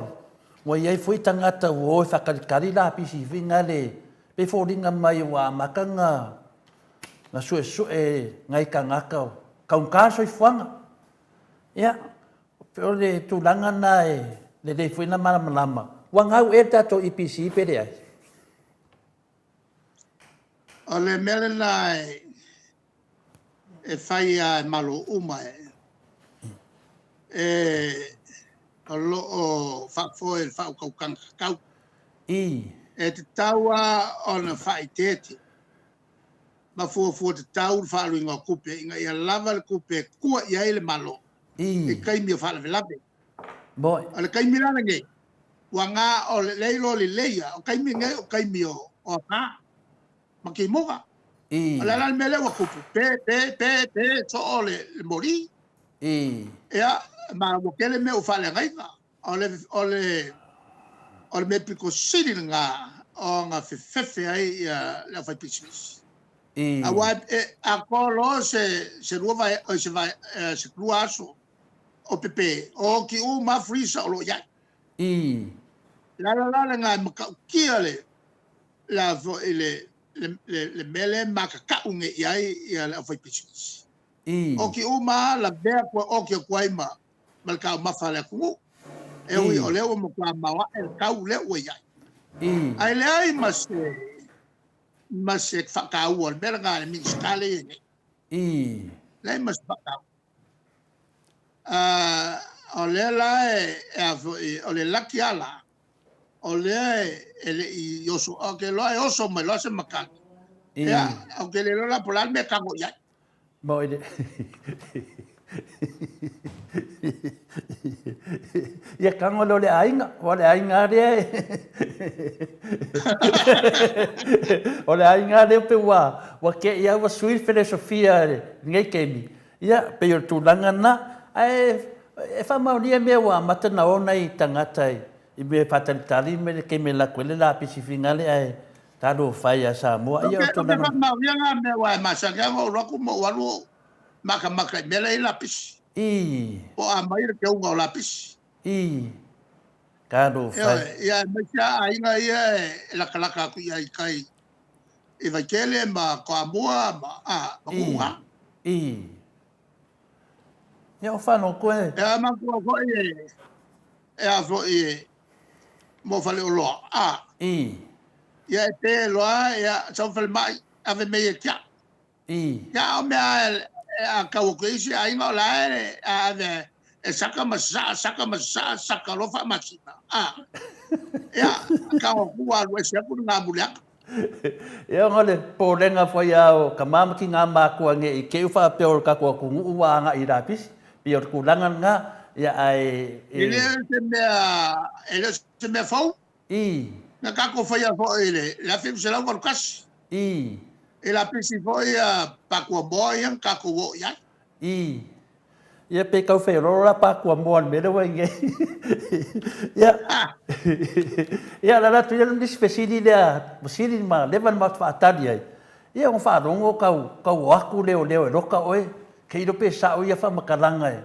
ua i ai foi tagata ua o e faakalikali lapisi foi na le, pei foliga mai ua amata na na suesue nai tagata o taugata le soifuaga. Ia, o le tulaga lena e lelei foi ona malamalama, ua gau ea le tatou EPC pe leai? O le mea lena e fai lava e Malo uma e o lo o faafoe le faautautaga tatau. I. E tatau lava ona faaeteete ma fuafua tatau le faaaluina o tupe ina ia lava le tupe e tua i ai le Malo I. i taimi o faalavelave. Moi. O le taimi la lenei, ua na o le iloa lelei lava, o taimi nei o taimi o afa ma timuga. I. O le a la le mea lea ua tupu, pe, pe, pe, pe soo le moli. I. Ia, ma ua tele mea ua faaleagaina. O le, o le, o le mea pito sili lena ona fefefe ai ia le aufaipisinisi. I. Aua e atoa loa se, se lua vae, oi, se vae, se lua aso o pepe, o oti uma freezer o lo o i ai. I. O le ala la lena e matautia le, le, foi, le, le, le, le mea lea e makaka'u nei i ai ia le aufaipisinisi. I. Oti uma lava, lavea toe oti atu ai ma, ma le taumafa a le atunuu. E ui o lea ua matua maoae le tau lea ua i ai. I. Ae leai ma se, ma se faataua o le mea lena a le Minisita lea e i ai nei. I. Leai ma se faataua. O lea la e, e a foi, o le laki lava la, o lea e le i oso, ou te iloa e oso mai loa se makani. I. Ia, ou te le iloa la po o le a le mea e tago i ai. Mo i le Ia tago loa le aiga, aua o le aiga lava lea e O le aiga lava lea pei ua ua te i lava ua sui le felesofia i lenei taimi. Ia, pei o le tulaga lena. Ae e faamaonia mea ua amata ona o nai tagata i mea e faatalitali ma le taimi e alu atu ai le lapisi finale ae talofa e ia Samoa. Ia, o le Ou te tulaga. faamaonia na mea aua e masani lava ona ou alu atu ma ou alu ou makamaka i mea la e i ai lapisi. I. Po o a mai le teuga o lapisi. I. Talofa e. Ioe, ia aemaise lava aiga ia e latalata atu i ai i tai i Vaitele ma Toamua ma, a, ma I. Kuga. I. Ia o whano koe. E a manatua foi e, e a foi e, mo faleoloa, a. I. Ia e pe loa, ia, sau falemai, ave mei e tiaʻu. I. Ia o mea e, a kau atu i isi aiga o la e, a ave e saka ma sasaa, saka ma sasaa, saka loa faamasina, a. Ia, kau atu ua alu ese aku le gamuliaga. Ia ona o le popolega foi a o ka mama ki ngā mākua nge i keu faapea o le tatou atunuu ua agai i lapisi, pei o le tulaga lena, ia ae E e. le o se mea, e le o se mea fou. I. Na tatou faia foi i le 1981. I. I lapisi foi a Pakuamoa ia na tatou oo i ai. I. Ia pe tau wheororo la Pakuamoa i le mea lea ua i nei. Ia. Ia la la tu ia nisi fesili lea, fesili ma leva na matou faatali ai. Ia ona faalogo kau kau o aku leoleo e loka oe, ke ilo pe sao ia faamatalaga e.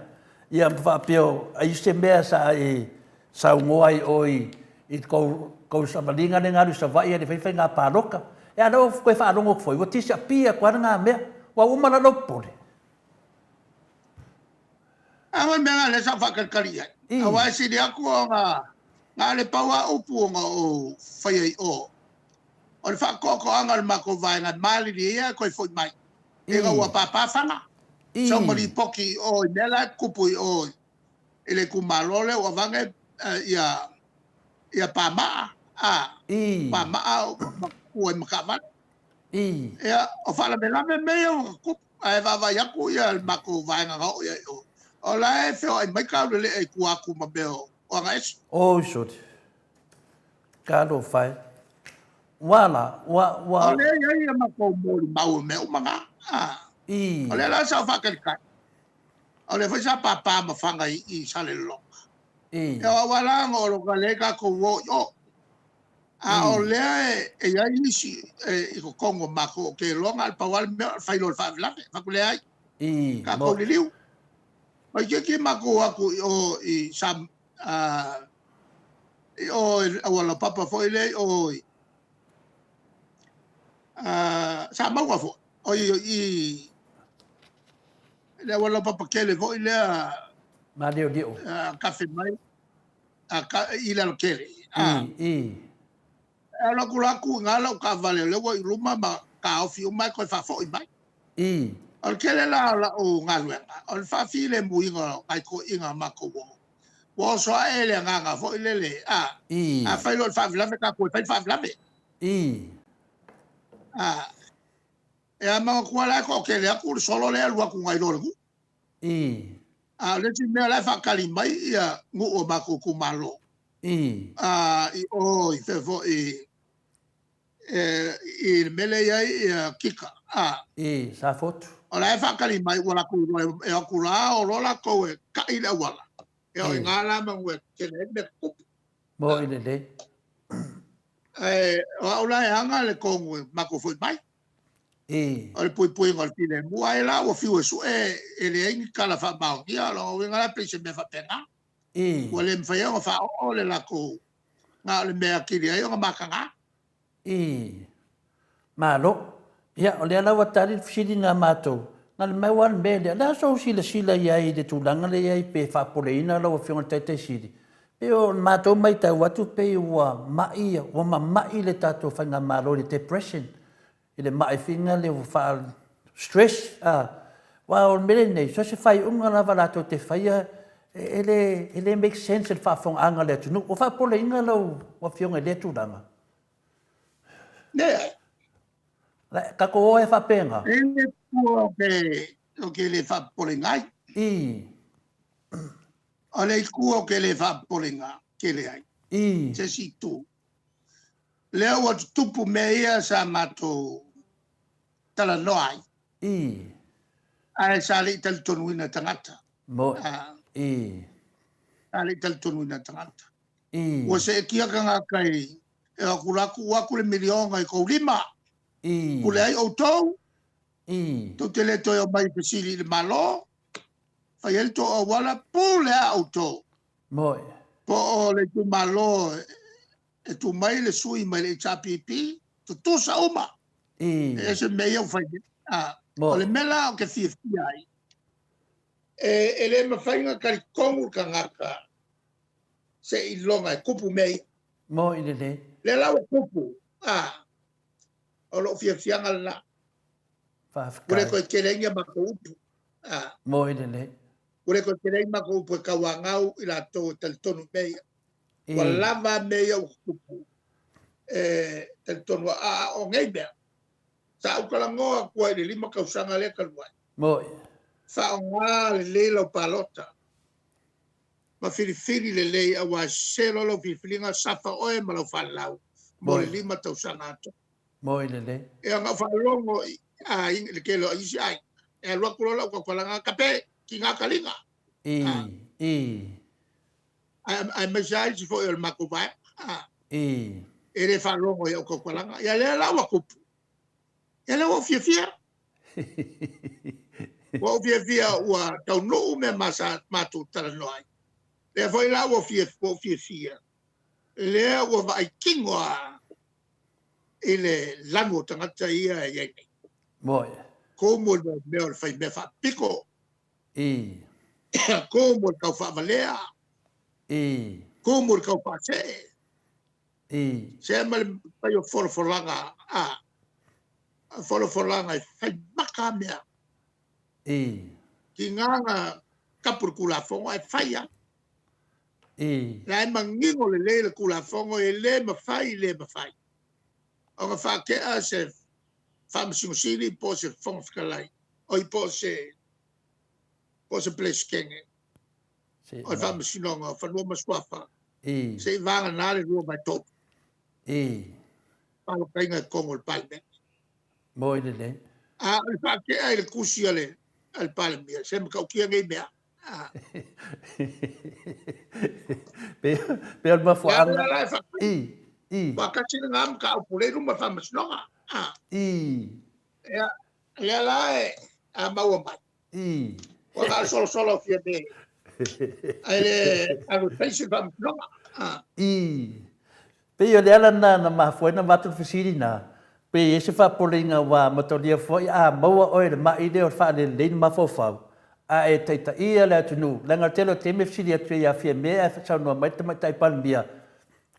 Ia ma faapea ai se mea sa e saunoa ai oe i kou kou savaliga lea na alu i Savaii a le fai faiga paloka. E a lea ua toe faalogo atu foi, ua disappear atu lava lena mea. Ua uma la lou popole. A o le mea lena lea sa ou faatalitali i ai. Aua e sili atu ona na o le pau lava upu ona ou faia i o. O le faatoatoaga o le matou vaega e malilie ia e toe foi mai. Ina ua pāpā fana. Sau ma lipoti i o i mea la e tutupu i o i le itumalo lea ua avane ia ia pamaa a pamaa ua i makaavale. Ia o faalavelave mea ia ua tutupu ae vaavaai atu ia le matou vaega na oo i ai i o, o la e feoai mai taulelea i tua atu ma mea o agaese. Oi sole. Talofa e. Ua la, ua, ua. O lea e i ai ia matou molimau i mea uma na. O lea la sa ou faatalitali. O lea foi sa pāpā ma Faga i Salelologa. E o aua la ona o lo lea tatou o i o. A o lea e i ai nisi i totonu o matou o ke iloa na o le pau lava le mea o le fai loa o le faalavelave. Fai atu, leai. I, Kākou mo. liliu. Waikiki makou o atu i o i sa, a, i o i le auala papa foi lea i o i, a, Samauga foi, oi i le auala papa tele foi lea. Maliolio. A, kafe mai, a, ka, i le alatele. A, I, i. E alu atu la tu i na lau taavale o lea ua i luma ma taofi uma ae toe faafoi mai. I. O le tele la o lau galuega, o le faafilemuina o nai toeaiina a matou uo. Ua oso ae le agaga foi lele, a, I. afai loa i le faavelave tatou e fai le faavelave. I. A, e a manatua la e toatele atu le solo lea e alu atu nai lo le nuu. I. A o le isi mea o la e faatali mai ia nuu o matou itumalo. I. A, i o i fea foi i le mea lea e i ai ia Kika, a. I Safotu. O la e faatali mai ua latou iloa e o atu la o loa latou e kai le auala. E o i ina la manu e tele ai mea tutupu. Moni lelei. Ae o au la e aga le tonu e matou foi mai. I. O le puipuiga o le filemu, ai la ua fiu e sue e leai ni tala faamaonia, o lona uiga la pei se mea faapena. I. Ua le mafai ai ona faaoo le latou na o le mea e atili ai ona mataga. I. Malo. Ia, o lea la ua tali le fesili na matou, na le mau lava le mea lea. O le a sou silasila i ai i le tulaga lea i ai pe faapoleina lau Afioga i le Taitai Sili? Pei o le matou matau atu pei ua ma'i, ua mama'i le tatou faigamalo i le depression, i le ma'i lea ua faa stress a. Aua o le mea lenei, so o se faaiuga lava latou te faia e le, e le make sense i le faafofogaaga a le atunuu. Ua faapoleina lau Afioga i lea tulaga? Leai. Tatou o ai faapena. E le tua o ke le faapopoleina ai. I. O le itu o ke le faapopoleina tele ai. I. Se isi itu. Lea ua tutupu mea ia sa matou talanoa ai. I. Ae sa le i talitonuina tagata. Mo. I. Sa le i talitonuina tagata. I. Ua seetia tagata i e o atu la tuu atu le miliona i tou lima. I. Pule ai outou. I. Tou te le toe omai e fesili i le Malo. Fai ai le tou auala, pule a outou. Moi. Po o le itumalo e tu mai le sui mai le HRPP, tutusa uma. I. E ese mea ia ua fai nei. A, Moi. o le mea la ou te fiafia ai, e, e le mafai ona talitonu le tagata seiloga e tupu mea ia. Moi lelei. Lea la ua tupu, a, o lou fiafiaga lena. Ua le Faafetai. toe tele ai ni a matou upu. A, Moi lelei. ua le toe tele ai ni matou upu e tauanau i latou e talitonu i mea ia. Ua I. lava mea ia ua tutupu e talitonu a, a o nei mea. Sa ou talanoa atu ai i le 5 tausaga lea talu ai. Moi. Faaaoga lelei lau palota ma filifili lelei aua e sese loa lau filifiliga safa oe ma lau falelau mo le Moi. 5 tausaga atoa. Moi lelei. E ona ou faalogo i aiga, i le tele o isi aiga, e alu atu loa lau tautalaga, kape, kiga kaliga. I. I. Aemaise lava isi foi o le matou vaega, a, I. e le faalogo i au tautalaga. Ia lea la ua tupu. Ia lea ua ou fiafia. Ua ou fiafia ua taunuu mea ma sa matou talanoa ai. Lea foi la ua fia, ua ou fiafia. Lea ua vaai tino a i le lanu o tagata ia e i ai nei. Moi. Komo i le mea o le fai mea faapiko. I. Komo i le tau faavalea. I. Komo i le tau faasee. I. Sea ma le fai o folafolaga, a, folafolaga e fai maka mea. I. Ki ngā na kapu le Tulafono ae fai lava. I. La e manino lelei le Tulafono e le mafai, le mafai ona faatea se Faamasino Sili po o se Fofoga Fetalai, oi po o se po o se Peresetene o le Faamasinoga o Fanua ma Suafa, I. se i vagana le 2/3. I. Palotaina i totonu o le Palemene. Moi lelei. A o le faatea i le tusi a le a le Palemia, se matautia nei mea. A. Pe pe o le mafuaaga. Le a la e faafetai. I. I. Faatasi lena mataupu lea i luma o le Faamasinoga. A. I. Ia, lea la e a maua mai. Ii. Ua na o le solosolo o Fiamē ae le alu e fai se faamasinoga. Ii. Pei o le ala lena na mafua ai ona avatu le fesili lena, pe i ai se faapopoleiga ua amatalia foi a maua oe i le mai lea o le faalelelei le mafaufau, a e taitaia le atunuu, leaga o le tele o taimi e fesili atu ai ia Fiamē ae saunoa mai le Tamaitai Palemia,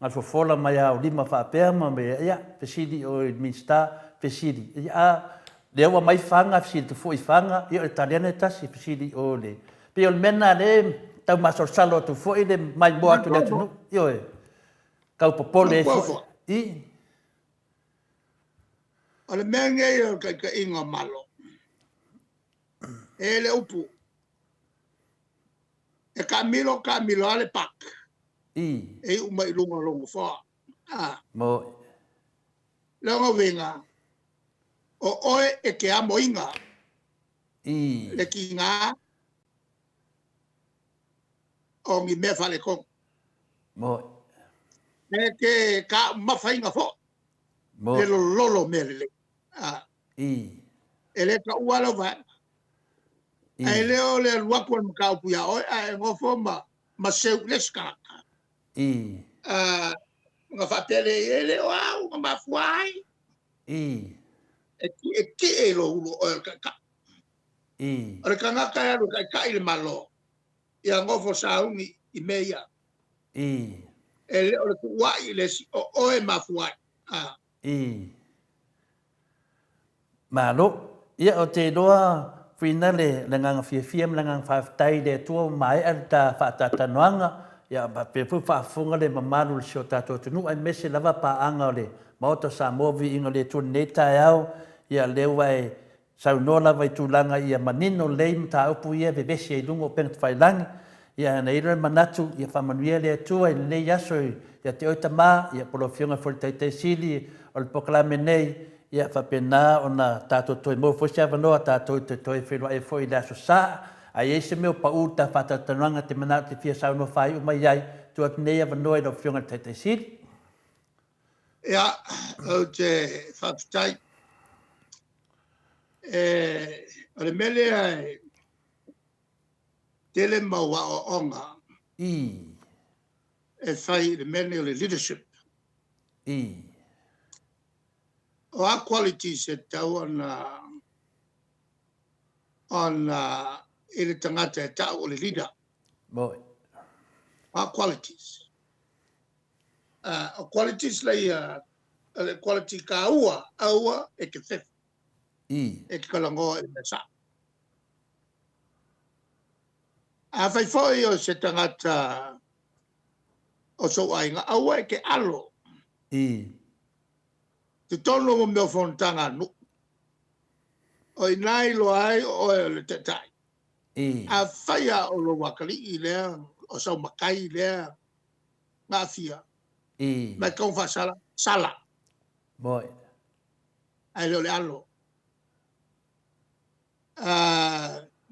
Na fofola mai a o lima faapea ma mea, ia, fesili ʻoe i le Minisita, fesili, ia, a, lea ua aumai faga, fesili atu foi i faga, ia o le tali lava lena e tasi, fesili i o i le... Pei o le mea lena lea e tau masalosalo atu foi le maimoa atu i le atunuu, ioe, tau popole ai foi. I. O le mea lenei o le taitaiga o Malo, e le upu, E taamilo, taamilo lava le park. I. E iu mai i luga o lou nofoa. A. Mo. Lona uiga, o oe e te amoina. I. Le tiga o ni mea faaletonu. Mo. E te taumafaina foi. Mo. Le lololo o mea lelei. A. I. E le taua lau vaega. Ae le o le alu atu o le mataupu ia oe ae e nofo ma ma seu i le isi tagata. Ona faapea lea, e le o au na mafua ai. E tietie i lou ulu o oe o le taitai. O le tagata e alu e taitai le Malo, ia nofo sauni i mea ia. E le o le tuuai i le isi, o oe e mafua ai. Malo. Ia, ou te iloa, Whina, le agaga fiafia ma le agaga faafetai i le Atua ua maea le ta faataatanoaga, ia, faapea foi faafofoga le mamalu o si o tatou atunuu, aemaise lava paaga o le Maota o Samoa, viiga o le Atua i lenei taeao, ia, lea ua e Saunoa lava i tulaga ia manino lelei mataupu ia e vevesi ai i luga o upega tafailagi. Ia ona i ai lea o le manatu, ia faamanuia le Atua i lenei aso ia te oe tama, ia po o lau Afioga foi i le Taitai Sili o le polokalame nei, ia faapena ona tatou toe maua foi se avanoa tatou te toe feiloai ai foi i le Aso Sa. A i ai se mea o pau i le ta faatalatalanoaga e te manao e te fia saunoa faaiu mai ai, tuu atu nei avanoa i lau Afioga i le Taitai Sili. Ia, ou te faafetai. E, o le mea lea e tele mau aoaoga e fai i le mea lenei o le leadership. O a qualities e tatau ona ona i le tagata e tau o le leader. Moi. O a qualities. O qualities laia, o le quality taua, aua e te fefe. E te talanoa i le mea sao. Afai foi o se tagata o sou aiga, aua e te alo. Totonu o mea o fonotaga a nuu. O i ina e iloa ai o oe o le taitai. Afai lava o lou atalii lea, o sau matai lea, na aafia, ma e tatau ona faasala, sala. Moi. Ae le o le alo.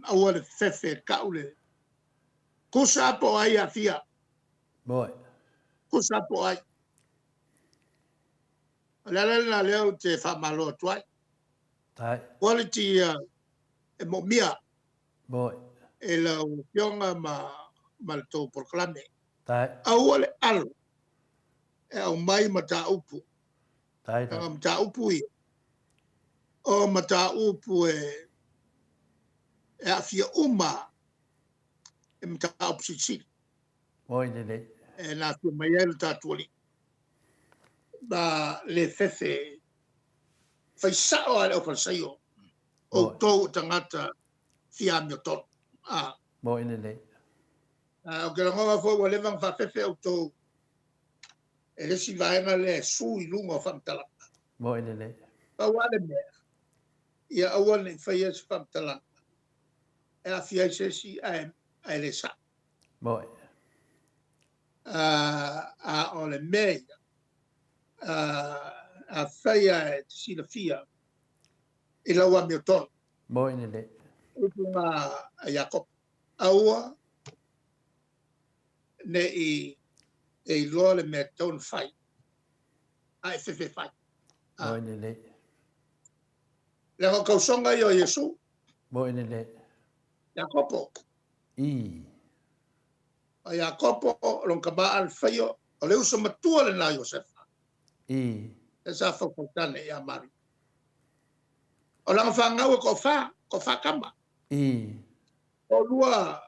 Aua le fefe e tau le tusa po o ai e aafia. Moi. Tusa po o ai. O le ala lena lea ou te faamalo atu ai. Quality ia e moomia. Moi. E lau Afioga ma ma le tou polokalame. Aua le alo e aumai mataupu. Leaga mataupu ia, o mataupu e e aafia uma i mataupu silisili. Moi lelei. E na afio mai ai lo tatou Alii. Ma le fefe fai sao lava i le aufalesaio. Outou o tagata fia amiotonu. A. Moi lelei. Ou te lagona foi ua leva ona faafefe outou e le isi vaega lea e su i luga o faamatalaga. Moi lelei. Pau lava le mea, ia aua ne i faia se faamatalaga e aafia ai se isi ae, ae le sao. Moi. A o le mea ia, afai lava e te silafia i lau amiotonu. Moi lelei. Upu na a Iakopo, aua ne i e iloa le mea e tatau ona fai, a e fefe fai. Moi lelei. Leaga o tausoga ia o Iesu. Moi lelei. Iakopo. I. O Iakopo, o lona tama Alefaio, o le uso matua lena o Iosefa. I. Lea sa faufautane ia Maria. O lana fanau e toafa, toafa tama. I. Toalua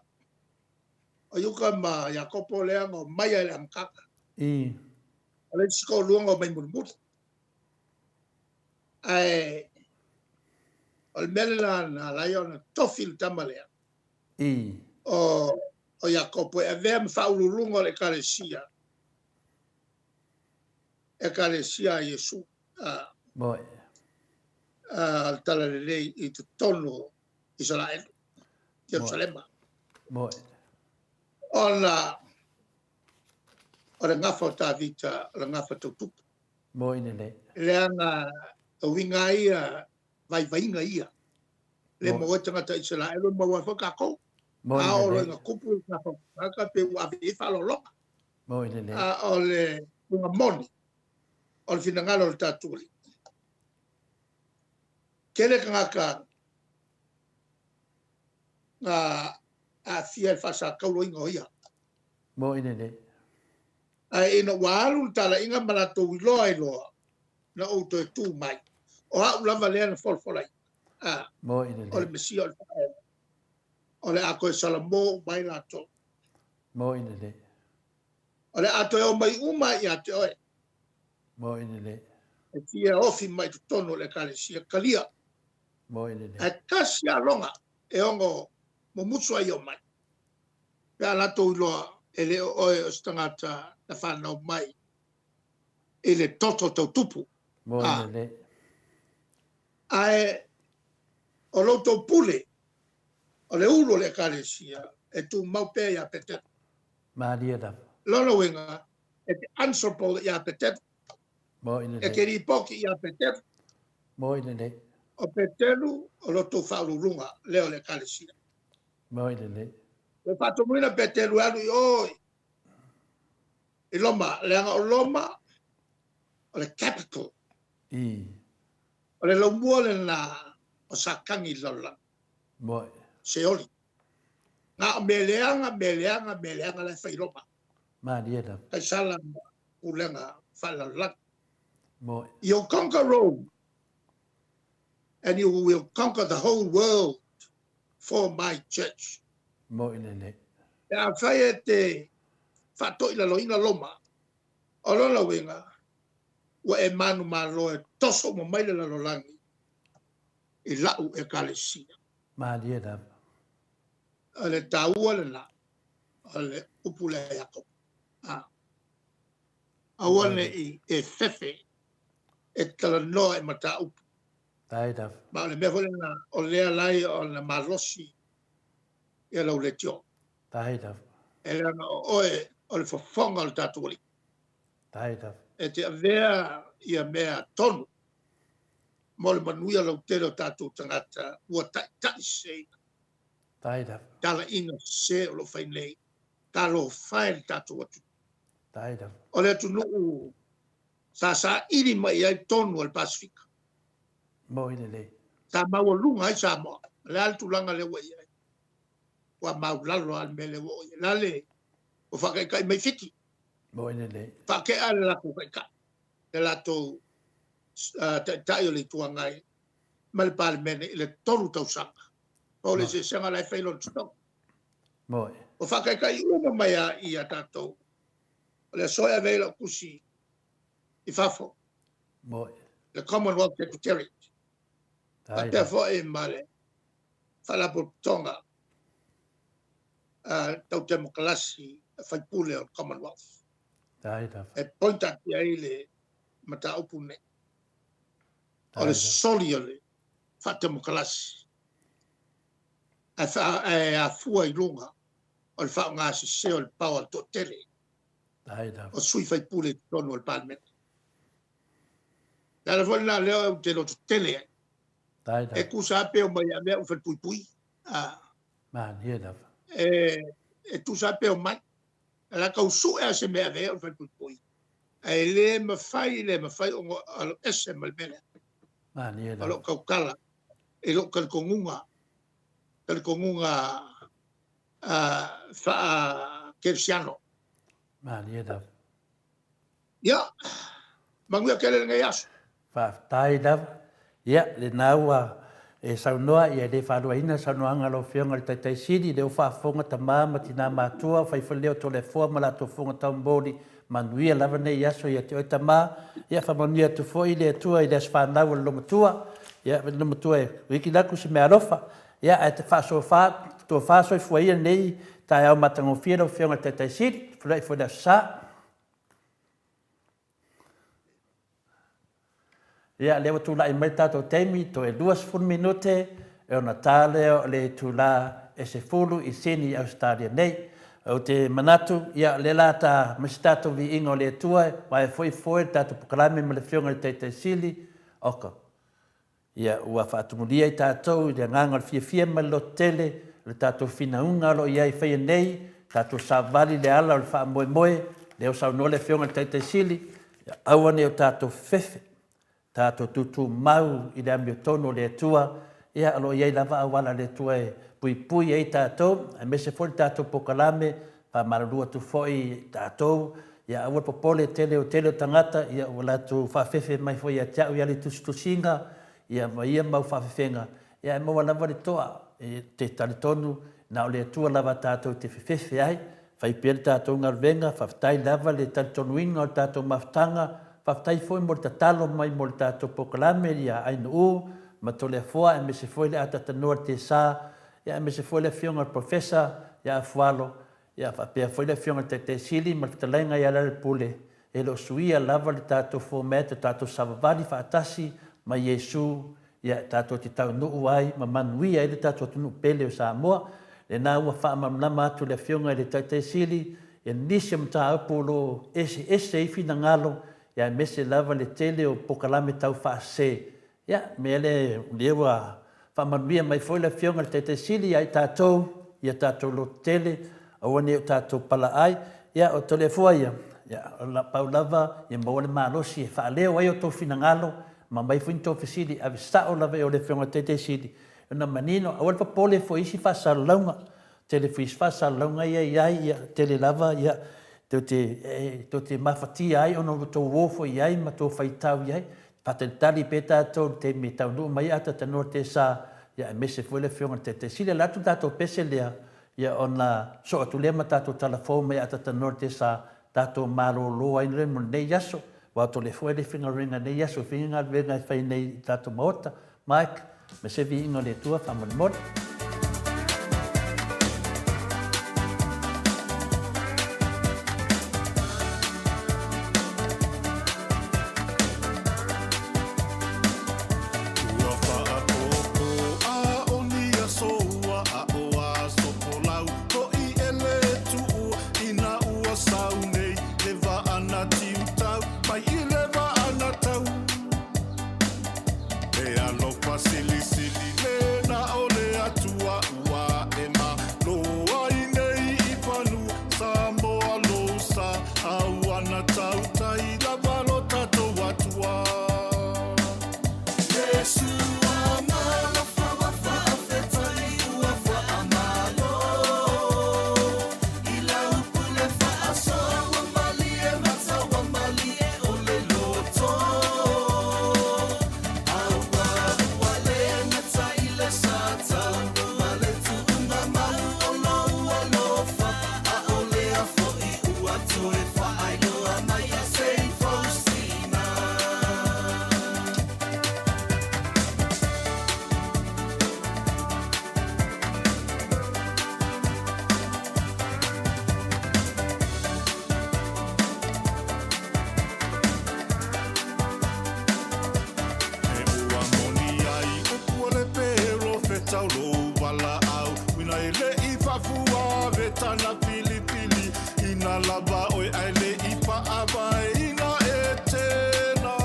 o Iuta ma Iakopo lea na omai ai i le amataga. I. O le isi toalua na omai mulimuli. Ae o le mea lena na ala ai ona tofi le tama lea. I. O, o Iakopo e avea ma faauluuluga o le Ekalesia, Ekalesia a Iesu, a, Moi. a le Talalelei i totonu o Isaraelu, Ierusalema. Moi. Ona o le gafa o Tavita, o le gafa tau tupu. Moi lelei. Leaga o uiga ia, vaivaiga ia. Le maua ai tagata Isaraelu, e maua ai foi tatou. Moi A oo loa lelei. ina tupu le gafa o tagata, pei ua ave i ai faaaloaloga. Moi lelei. A o le uiga moni, o le finagalo o le tatou Alii. Tele tagata na aafia i le faasatauloina o ia. Moi lelei. Ae ina ua alu le talaiga ma latou iloa ai loa, na ou toe tu mai. O au lava lea na folafolaina. A, Moi o le lelei. Mesia o le Faaele. O le a toe salamo uma ai latou. Moi lelei. O le a toe omai uma ai ia te oe. Moi lelei. E fia ofi mai totonu o le Ekalesia kalia. Moi lelei. Ae tasi lava loga e ono mumusu ai e omai. Pe a latou iloa e le o oe o se tagata na fanau mai i le toto tau tupu. Moi A, lelei. ae o lo outou pule, o le ulu o le Ekalesia e tumau pea ia Peteru. Malie lava. Lona uiga, e te answerable ia Peteru. Moi E lelei. te lipoti ia Peteru. Moi lelei. O Peteru o lo outou faauluuluga lea o le Ekalesia. Moi lelei. Ua faatonuina Peteru e alu i o i Roma, leaga o Roma o le capital. I. O le laumua lena o Satani i le lalolagi. Moi. Seoli. Na o mea leaga, mea leaga, mea leaga la e fai i Roma. Malie lava. Kaisala ma pulega faalelalolagi. Moi. You conquer Rome and you will conquer the whole world for my church. Moi lelei. Pe afai e te faatoilaloina Roma, o lona uiga, ua e manumalo e toso uma mai le lalolagi i lau Ekalesia. Malie lava. O le taua lena o le upu lea a Iakopo. A, aua ne i e fefe e talanoa i mataupu. Tae lava. Ma o le mea foi lena o lea lai ona malosi ia lau leitio. Tae lava. E leaga o oe o le fofoga o le tatou Alii. Tae lava. E te avea ia mea tonu mo le manuia lautele o tatou tagata ua taitaiseseina. Tae lava. Talaiga sese o lo o fai nei, talofa e le tatou atunuu. Tae lava. O le atunuu sa saili mai i ai tonu a le Pasefika. Moi lelei. Sa maualuga ai Samoa. O le a le tulaga lea ua i ai? Ua maulalo lava le mea lea ua oo i ai. O le a le ua faataitai mai Fiti? Moi lelei. Faatea le latou taitai, le latou taitai o le Itu Agai ma le Palemene i le 3 tausaga. Pau le eseesega la e fai lona totogi. Moi. Ua faataitai uma mai lava ia tatou. O le aso e ave ai lau tusi i fafo. Moi. Le Commonwealth Secretariat. Faapea foi ma le Faalapotopotoga tau temokalasi a faipule o le Commonwealth. E point atu i ai le mataupu lenei. O le soli o le faatemokalasi ae afua i luga o le faaaoga sese o le power a le toatele o sui faipule i totonu o le Palemene. O le ala foi lena lea ou te lototele ai. E tusa lava pe omai e ave au i falepuipui. Malie lava. E tusa lava pe omai. O le a tau sue lava se mea e ave ai au i falepuipui. Ae le mafai, le mafai ona alo ese ma le mea lea. Malie O lou lava. tautala i lou talitonuga. talitonuga faa-kerisiano. Malie lava. Ia, manuia tele lenei aso. Faafetai lava. Ia, lena ua e saunoa, ia e le faaluaina le saunoaga a lau Afioga i le Taitai Sili, lea ua faafofoga tama ma tina matua, fai foi le leo o Toleafoa ma latou fofoga taumolimoli, manuia lava nei aso ia te oe tama. Ia, faamanuia atu foi le Atua i le aso fanau o le loomatua. Ia, le loomatua e wikina atu se meaalofa. Ia, ae te faasofa, tofa soifua ia lenei taeao matagofie lau Afioga i le Taitai Sili. Feiloai foi i le Aso Sa. Ia, lea ua tulai mai le tatou taimi, toe 20 minute e ona ta lea o le itula e 10 i Sini i Ausetalia nei. Ou te manatu, ia, o lea la ta ma se tatou viiga o le Atua, vae foi foe le tatou pokalame ma le Afioga i le Taitai Sili, oka. Ia, ua faatumulia i tatou i le agaga o le fiafia ma le lototele o le tatou finauga o lo o i ai faia nei, tatou savali i le ala o le faamoemoe, lea ua saunoa le Afioga i le Taitai Sili, ia aua ne i o tatou fefefe, tatou tutumau i le amiotonu o le Atua, ia o lo o i ai lava auala a le Atua e puipui ai tatou, aemaise foi le tatou pokalame, faamalulu atu foi i tatou, ia aua le popole tele o tele o tagata, ia ua latou faafefe mai foi ia te au i ala i tusitusiga, ia ma ia mau faafefega, ia ae maua lava le toa, e te talitonu na o le Atua lava tatou te fefefe ai, fai pea le tatou galuega, faafetai lava le talitonuina o le tatou mafutaga, faafetai foi mo le tatalo mai mo le tatou pokalame ia Ainuu ma Toleafoa aemaise foi le atatanoa i le Tesa, ia aemaise foi le Afioga i le Professor ia Afualo, ia faapea foi le Afioga i le Taitai Sili ma le Fetalaiga ia Lealailepule, e le o suia lava le tatou format o tatou savavali faatasi ma Iesu, ia tatou te taunuu ai ma manuia ai le tatou atunuu pele o Samoa. Lena ua faamalamalama atu le Afioga i le Taitai Sili ia nisi o mataupu o lo o eseese ai finagalo, ia aemaise lava le tele o polokalame tau faasese. Ia, mea lea, o lea ua faamanuia mai foi le Afioga i le Taitai Sili ia i tatou, ia tatou lototele, aua ne i o tatou palaai. Ia, o Toleafoa ia, ia, pau lava ia maua le malosi e faaleo ai outou finagalo, ma aumai foi ni tou fesili, ave sao lava i o le Afioga i le Taitai Sili, ona manino, aua le popole foi i isi faasalalauga, tele foi isi faasalalauga ia e i ai, ia, tele lava, ia, tou te, tou te mafatia ai ona ua outou o foi i ai ma tou faitau i ai. Faatalitali pea tatou i le taimi e taunuu mai ai Atatanoa Tesa, ia aemaise foi le Afioga i le Taitai Sili. Ala atu le tatou pese lea, ia ona soo atu lea ma tatou tala fou mai Atatanoa Tesa, tatou malolo ai lea mo lenei aso. Aua o le foi le faigaluega i lenei aso, e fai galuega e fai nei i tatou Maota. Mike, me se viiga o le Atua faamolemole. Ua faapopo a o ni aso ua aʻo aso folau hoʻi e le tuua ina ua sau nei le vaa na tiutau mai i le vaa na tau. E alofa silisili le na o le Atua ua e malo ai nei i fanua Samoa lou sa a ua na tautai lava lo tatou Atua. Iesu alofa ua faafetai ua faamalo i lau pule faasoa ua malie mata ua malie o le loto aua ua le gata i le sa tau ma le tuuga mau o lou alofa ʻaʻole a foʻi ua toe faailoa mai ia Saint Faustina. E ua moni ai upu o le perofeta o lou valaau uina e le i faafua vetana filifili ina lava oe ae le i faavaeina e tena.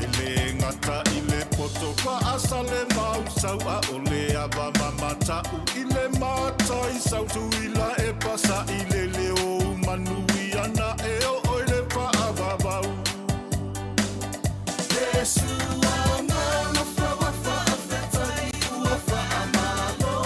E le gata i le poto faasale mausau ʻaʻole ava mamatau i le matai sau tuila e pasaʻi le leo manuia na e oo i le faavavau. Iesu alofa ua faafetai ua faamalo.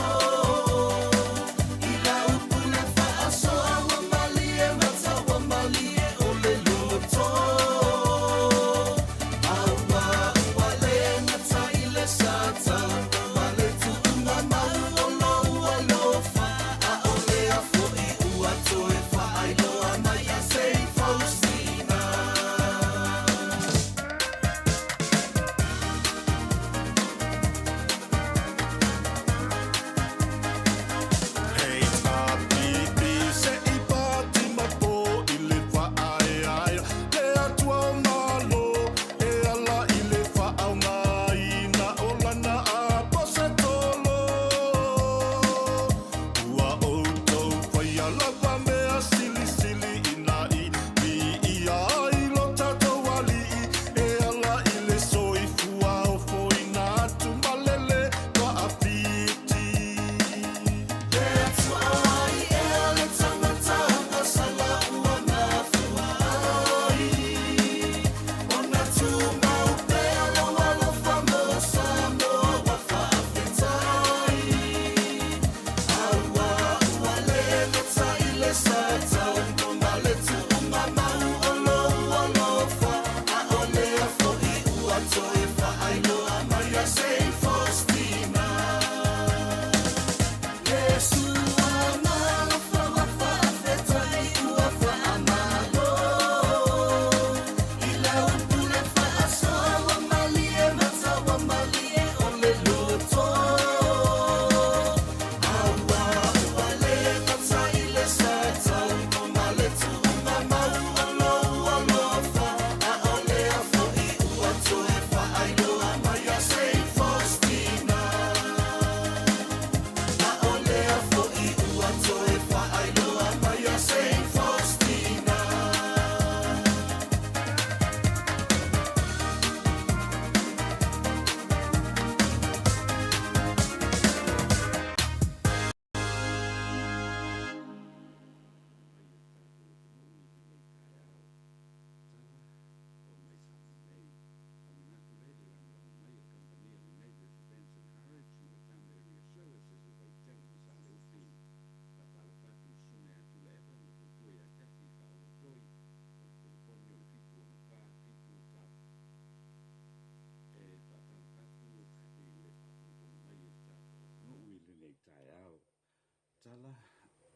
Tala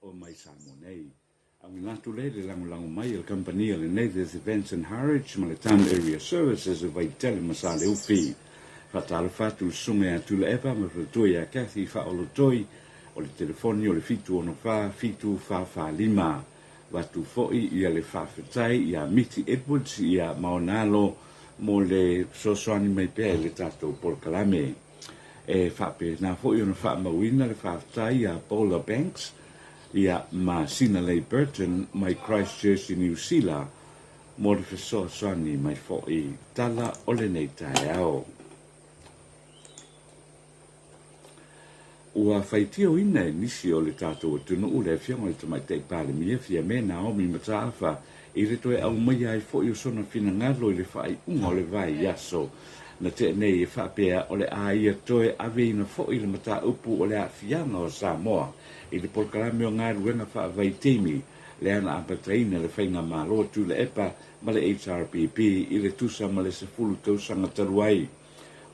o mai Samoa nei. Auina atu lea i le lagolago mai a le kamupani a le Nathers Events and Harwich ma le Town Area Services o Vaitele ma Saleufi. Faatalofa atu i le Susuga ia Tuilaepa ma le faletua ia Cathy Faaolotoi o le telefoni o le 764 7445. Avatu foi ia le faafetai ia Miti Edwards ia ma ona alo mo le fesoasoani mai pea i le tatou polokalame. E faapena foi ona faamauina le faafetai ia Bola Banks ia ma Sina Leigh Burton mai Christchurch i Niu Sila mo le fesoasoani mai foi tala o lenei taeao. Ua faitioina e nisi o le tatou atunuu le Afioga i le Tamaitai Palemia Fiame Naomi Mataafa i le toe aumaia ai foi o sona finagalo i le faaiuga o le vaiaso na tea nei e faapea o le a ia toe aveina foi le mataupu o le aafiaga o Samoa i le polokalame o galuega faavaitaimi lea na amataina le Faigamalo Tuilaepa ma le HRPP i le tusa ma le 10 tausaga talu ai.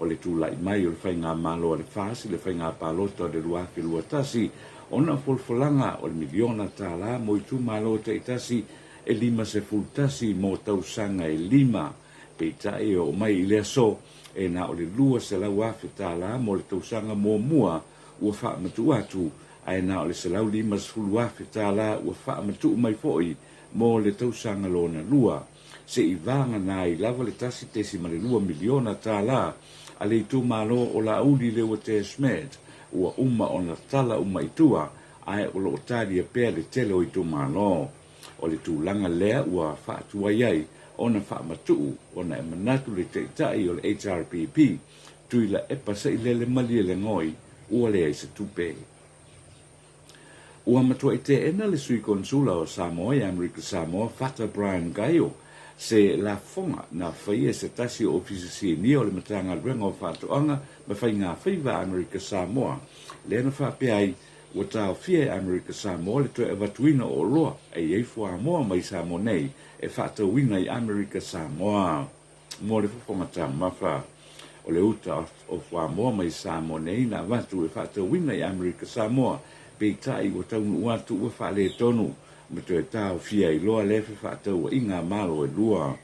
O le tulai mai o le Faigamalo a le FAS i le faiga palota o le 2021, ona o folafolaga o le miliona tala mo itumalo taitasi e 51 mo tausaga e lima. Peitai e oo mai i le aso, e na o le $200,000 tala mo le tausaga muamua ua faamatuu atu, ae na o le $150,000 tala ua faamatuu mai foi mo le tausaga lona lua. Se i vagana ai lava le $1.2 miliona a le itumalo o Laauli Leuatea Schmidt ua uma ona tala uma i tua, ae o lo o talia pea le tele o itumalo. O le tulaga lea ua faatuai ai ona faamatuu ona e manatu le Taitai o le HRPP, Tuilaepa Sailele Malielegaoi, ua leai se tupe. Ua matuai teena le Sui Konesula o Samoa i Amerika Samoa, Fata Brian Gaio, se lafoga na faia e se tasi o Ofisa Sinia o le Matagaluega o Faatoaga ma Faigafaiva a Amerika Samoa, lea na faapea ai, ua taofia e Amerika Samoa le toe avatuina o oloa e i ai fuamoa mai Samoa nei e faatauina i Amerika Samoa. Mo le fofoga taumafa o le uta o fuamoa mai Samoa nei na avatu e faatauina i Amerika Samoa, peitai ua taunuu atu ua faaletonu ma toe taofia ai loa lea fefaatauaiga a Malo e lua.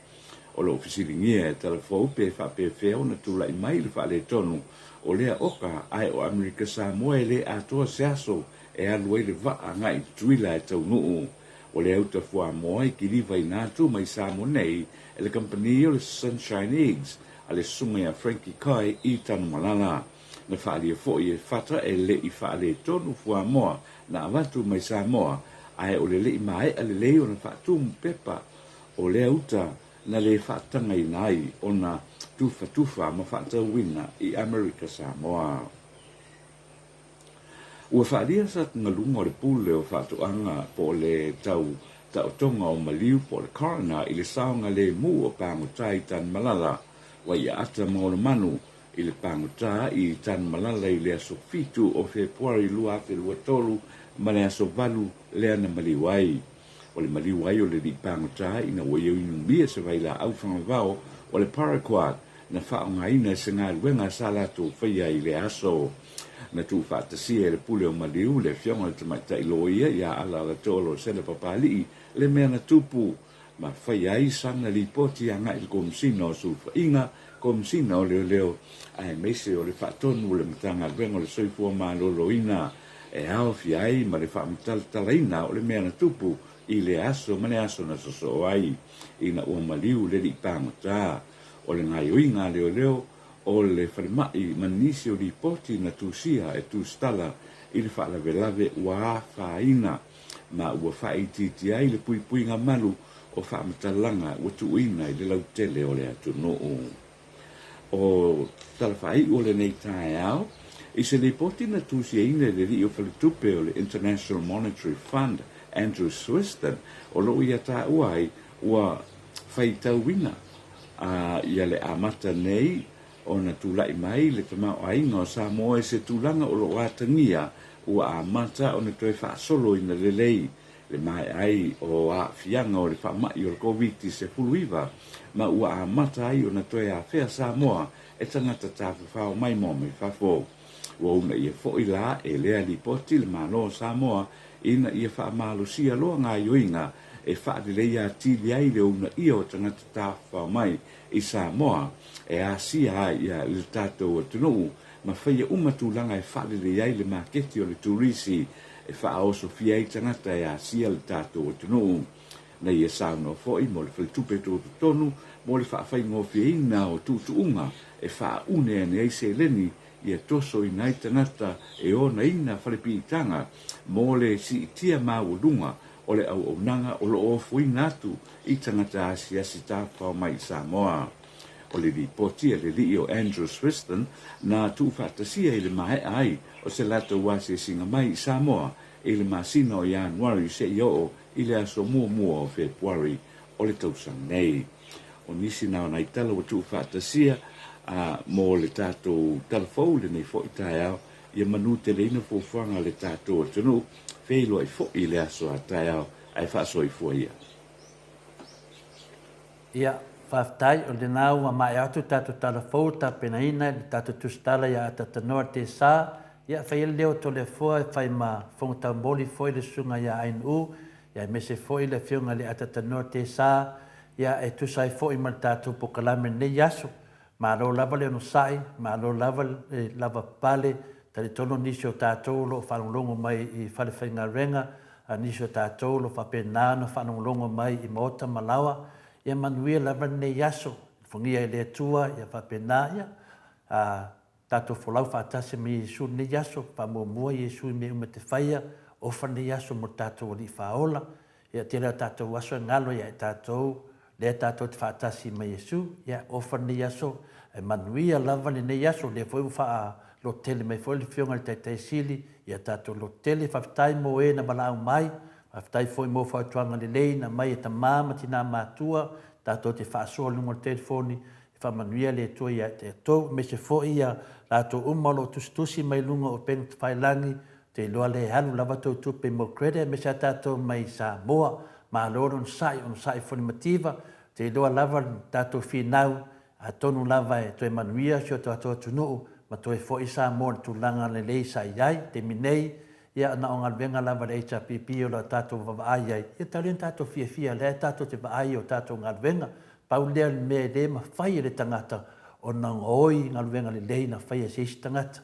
O lo o fesiligia e Talafou pe faapefea ona tulai mai le faaletonu o lea oka ae o Amerika Samoa e le atoa se aso e alu ai le vaa agai i Tutuila e taunuu. O lea uta fuamoa i kilivaina atu mai Samoa nei e le kamupani o le Sunshine Eggs a le susuga ia Frankie Kai i Tanumalala. Na faaalia foi e Fata e le i faaletonu fuamoa na avatu mai Samoa ae o le le i maea lelei ona faatumu pepa o lea uta na le faatagaina ai ona tufatufa ma faatauina i Amerika Samoa. Ua faaalia sa galuga o le Pule o Faatoaga po o le tau taotoga o maliu po o le coroner i le saogalemu o pagota i Tanumalala, Waiaata ma Olomanu i le pagota i Tanumalala i le aso 7 o Fepuari 2023 ma le aso 8 lea na maliu ai. O le maliu ai o le alii pagota ina ua ia inumia se vailaau fagavao o le paraquat na faaaogaina e se galuega sa latou faia i lea aso. Na tuufaatasia e le Pule o Maliu le afioga i le Tamaitai Loia ia Alaalatoa Losele Papali'i le mea na tupu ma faia ai sana lipoti agai i le Komesina o Sulufaiga, Komesina o Leoleo aemaise o le Faatonu o le Matagaluega o le Soifua Maloloina e aofia ai ma le faamatalatalaina o le mea na tupu i lea aso ma le aso na sosoo ai ina ua maliu le alii pagota. O le gaoioiga a leoleo o le falemai ma nisi o lipoti na tusia e tusitala i le faalavelave ua afaina ma ua faaitiitia ai le puipuiga malu o faamatalaga ua tuuina i le lautele o le atunuu. O tala faaiu o lenei taeao, i se lipoti na tusiaina e le alii o faletupe o le International Monetary Fund, Andrew Swiston, o lo o ia taua ai ua faitauina a ia le amata nei ona tulai mai le tamaoaiga o Samoa i se tulaga o lo o atagia ua amata ona toe faasoloina lelei le maea ai o aafiaga o le faamai o le Koviti-19 ma ua amata ai ona toe afea Samoa e tagata tafafao maimoa mai fafo. Ua uunaia foi la e lea lipoti le Malo o Samoa ina ia faamalosia loa gaoioiga e faaleleia atili ai le uunaia o tagata tafafao mai i Samoa e asia ai le tatou atunuu ma faia uma tulaga e faaleleia ai le maketi o le turisi e faaosofia ai tagata e asia le tatou atunuu. Na ia saunoa foi mo le Faletupe Tutotonu mo le faafaigofieina o tuutuuga e faaune ane ai seleni ia tosoina ai tagata e onaina falepiitaga mo le siitia maualuga o le auaunaga o lo o ofoina atu i tagata asiasi tafafao mai i Samoa. O le lipoti a le alii o Andrew Swiston na tuufaatasia i le maea ai o se latou asiasiga mai i Samoa i le masina o Ianuari seia oo i le aso muamua o Fepuari o le tausaga nei. O nisi na o nai tala ua tuufaatasia a mo le tatou tala fou i lenei foi taeao, ia manuteleina fuafuaga a le tatou atunuu, feiloai foi i le aso a taeao ae faasoifua ia. Ia, faafetai, o lena ua maea atu le tatou tala fou tapenaina i le tatou tusitala ia Atatanoa Tesa, ia fai ai le leo o Toleafoa e fai ma fofoga taumoli foi le susuga ia Ainuu, ia aemaise foi le afioga i le Atatanoa Tesa, ia e tusa ai foi ma le tatou polokalame i lenei aso. Malo lava le onosai, malo lava le lavapapale, talitonu nisi o tatou o lo o faalogologo mai i falefaigaluega, a nisi o tatou o lo o faapena ona faalogologo mai i maota ma laoa, ia manuia lava lenei aso, alofagia e le Atua ia faapena, ia a tatou folau faatasi ma Iesu i lenei aso, faamuamua Iesu i mea uma e te faia, ofa lenei aso mo le tatou Alii Faaola, ia tele o tatou aso e galo ia i tatou, lea tatou te faatasi ma Iesu, ia ofa lenei aso, e manuia lava lenei aso, lea foi ua faalototele mai foi le Afioga i le Taitai Sili, ia tatou lototele, faafetai mo e na valaau mai, faafetai foi mo fautuaga lelei na aumai e tama ma tina matua, tatou te faasoa i luga o le telefoni, e faamanuia le Atua ia te outou, aemaise foi ia latou uma o lo o tusitusi mai luga o upega tafailagi, Ou te iloa lea e alu lava tou tupe mo credit aemaise a tatou mai Samoa. Malo le onosai, onosai foi le mativa. Ou te iloa lava le tatou finau atonu lava e toe manuia si o tatou atunuu ma toe foi Samoa i le tulaga lelei sa i ai. Taimi nei, ia na o galuega lava a le HRPP o lo o tatou vaavaai ai, ia tau lea ina tatou fiafia lea tatou te vaai i o tatou galuega. Pau lea o le mea e le mafai e le tagata ona gaoi galuega lelei na faia e se isi tagata.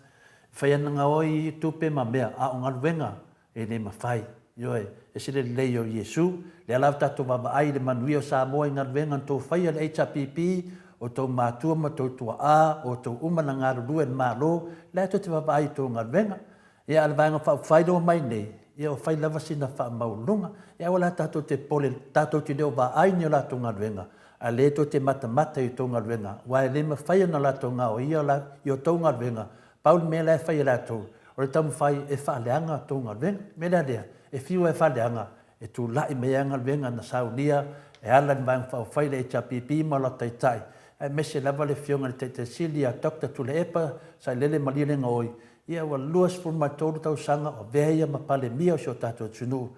Fai ana gaoi tupe ma mea, a o galuega e le mafai. Ioe, ese le lelei o Iesu. Lea la ua tatou vaavaai i le manuia o Samoa i galuega na tou faia i le HRPP, o tou matua ma tou tuaa, o outou uma na galulue i le Malo, lea tou te vaavaai i tou galuega. Ia a o le Vaega Faaupufai lea ua mai nei, ia ua fai lava sina faamaualuluga. Ia aua la tatou te popole, tatou te le o vaai ni o latou galuega, a lea tou te matamata i outou galuega, aua e le mafai ona latou gaoia i outou galuega, pau le mea la e fai e latou, o le taumafai e faaleaga a outou galuega. O le mea la lea, e fiu lava e faaleaga, e tulai mai lava galuega na saunia e ala i le Vaega Faaupufai le HRPP ma o latou taitai, aemaise lava le Afioga i le Taitai Sili ia Doctor Tuilaepa Sailele Malielegaoi, ia ua 23 tausaga o avea ia ma Palemia o si o tatou atunuu,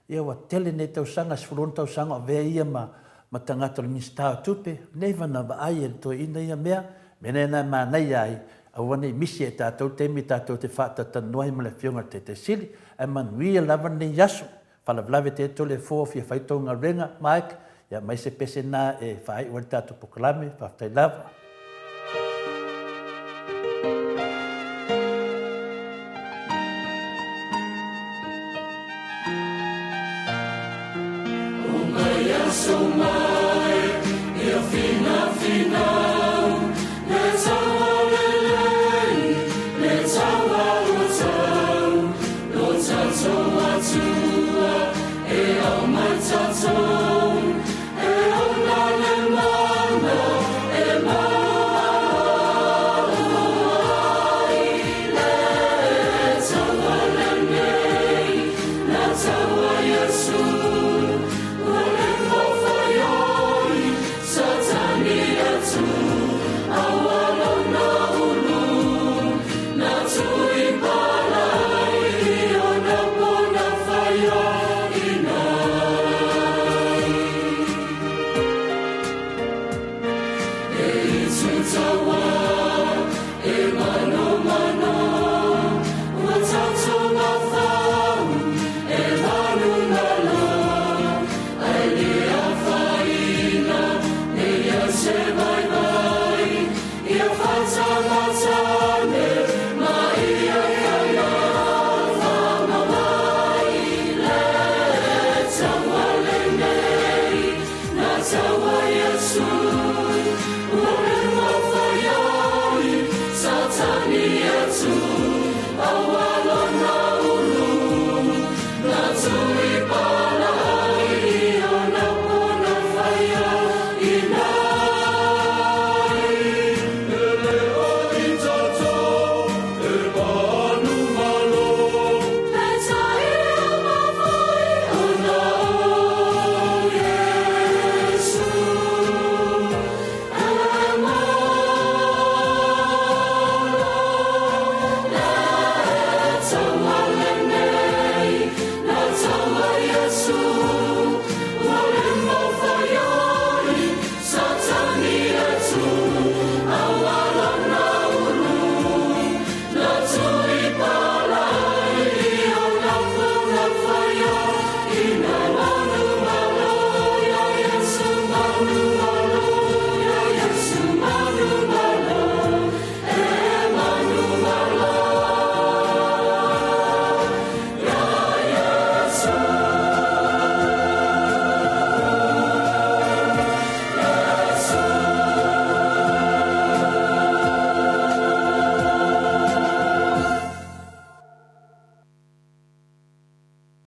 Ia ua tele nei tausaga, 16 tausaga o avea ia ma ma tagata o le Minisita o Tupe, never na vaai e le toeaina ia mea. O le mea lena e manaia ai, aua ne i misi e tatou le taimi tatou te faatalatalanoa ai ma le Afioga i le Taitai Sili. Ae manuia lava lenei aso. Faalavelave tele Toleafoa fia fai tou galuega, Mike, ia aumai se pese lena e faaiu ai le tatou polokalame. Faafetai lava.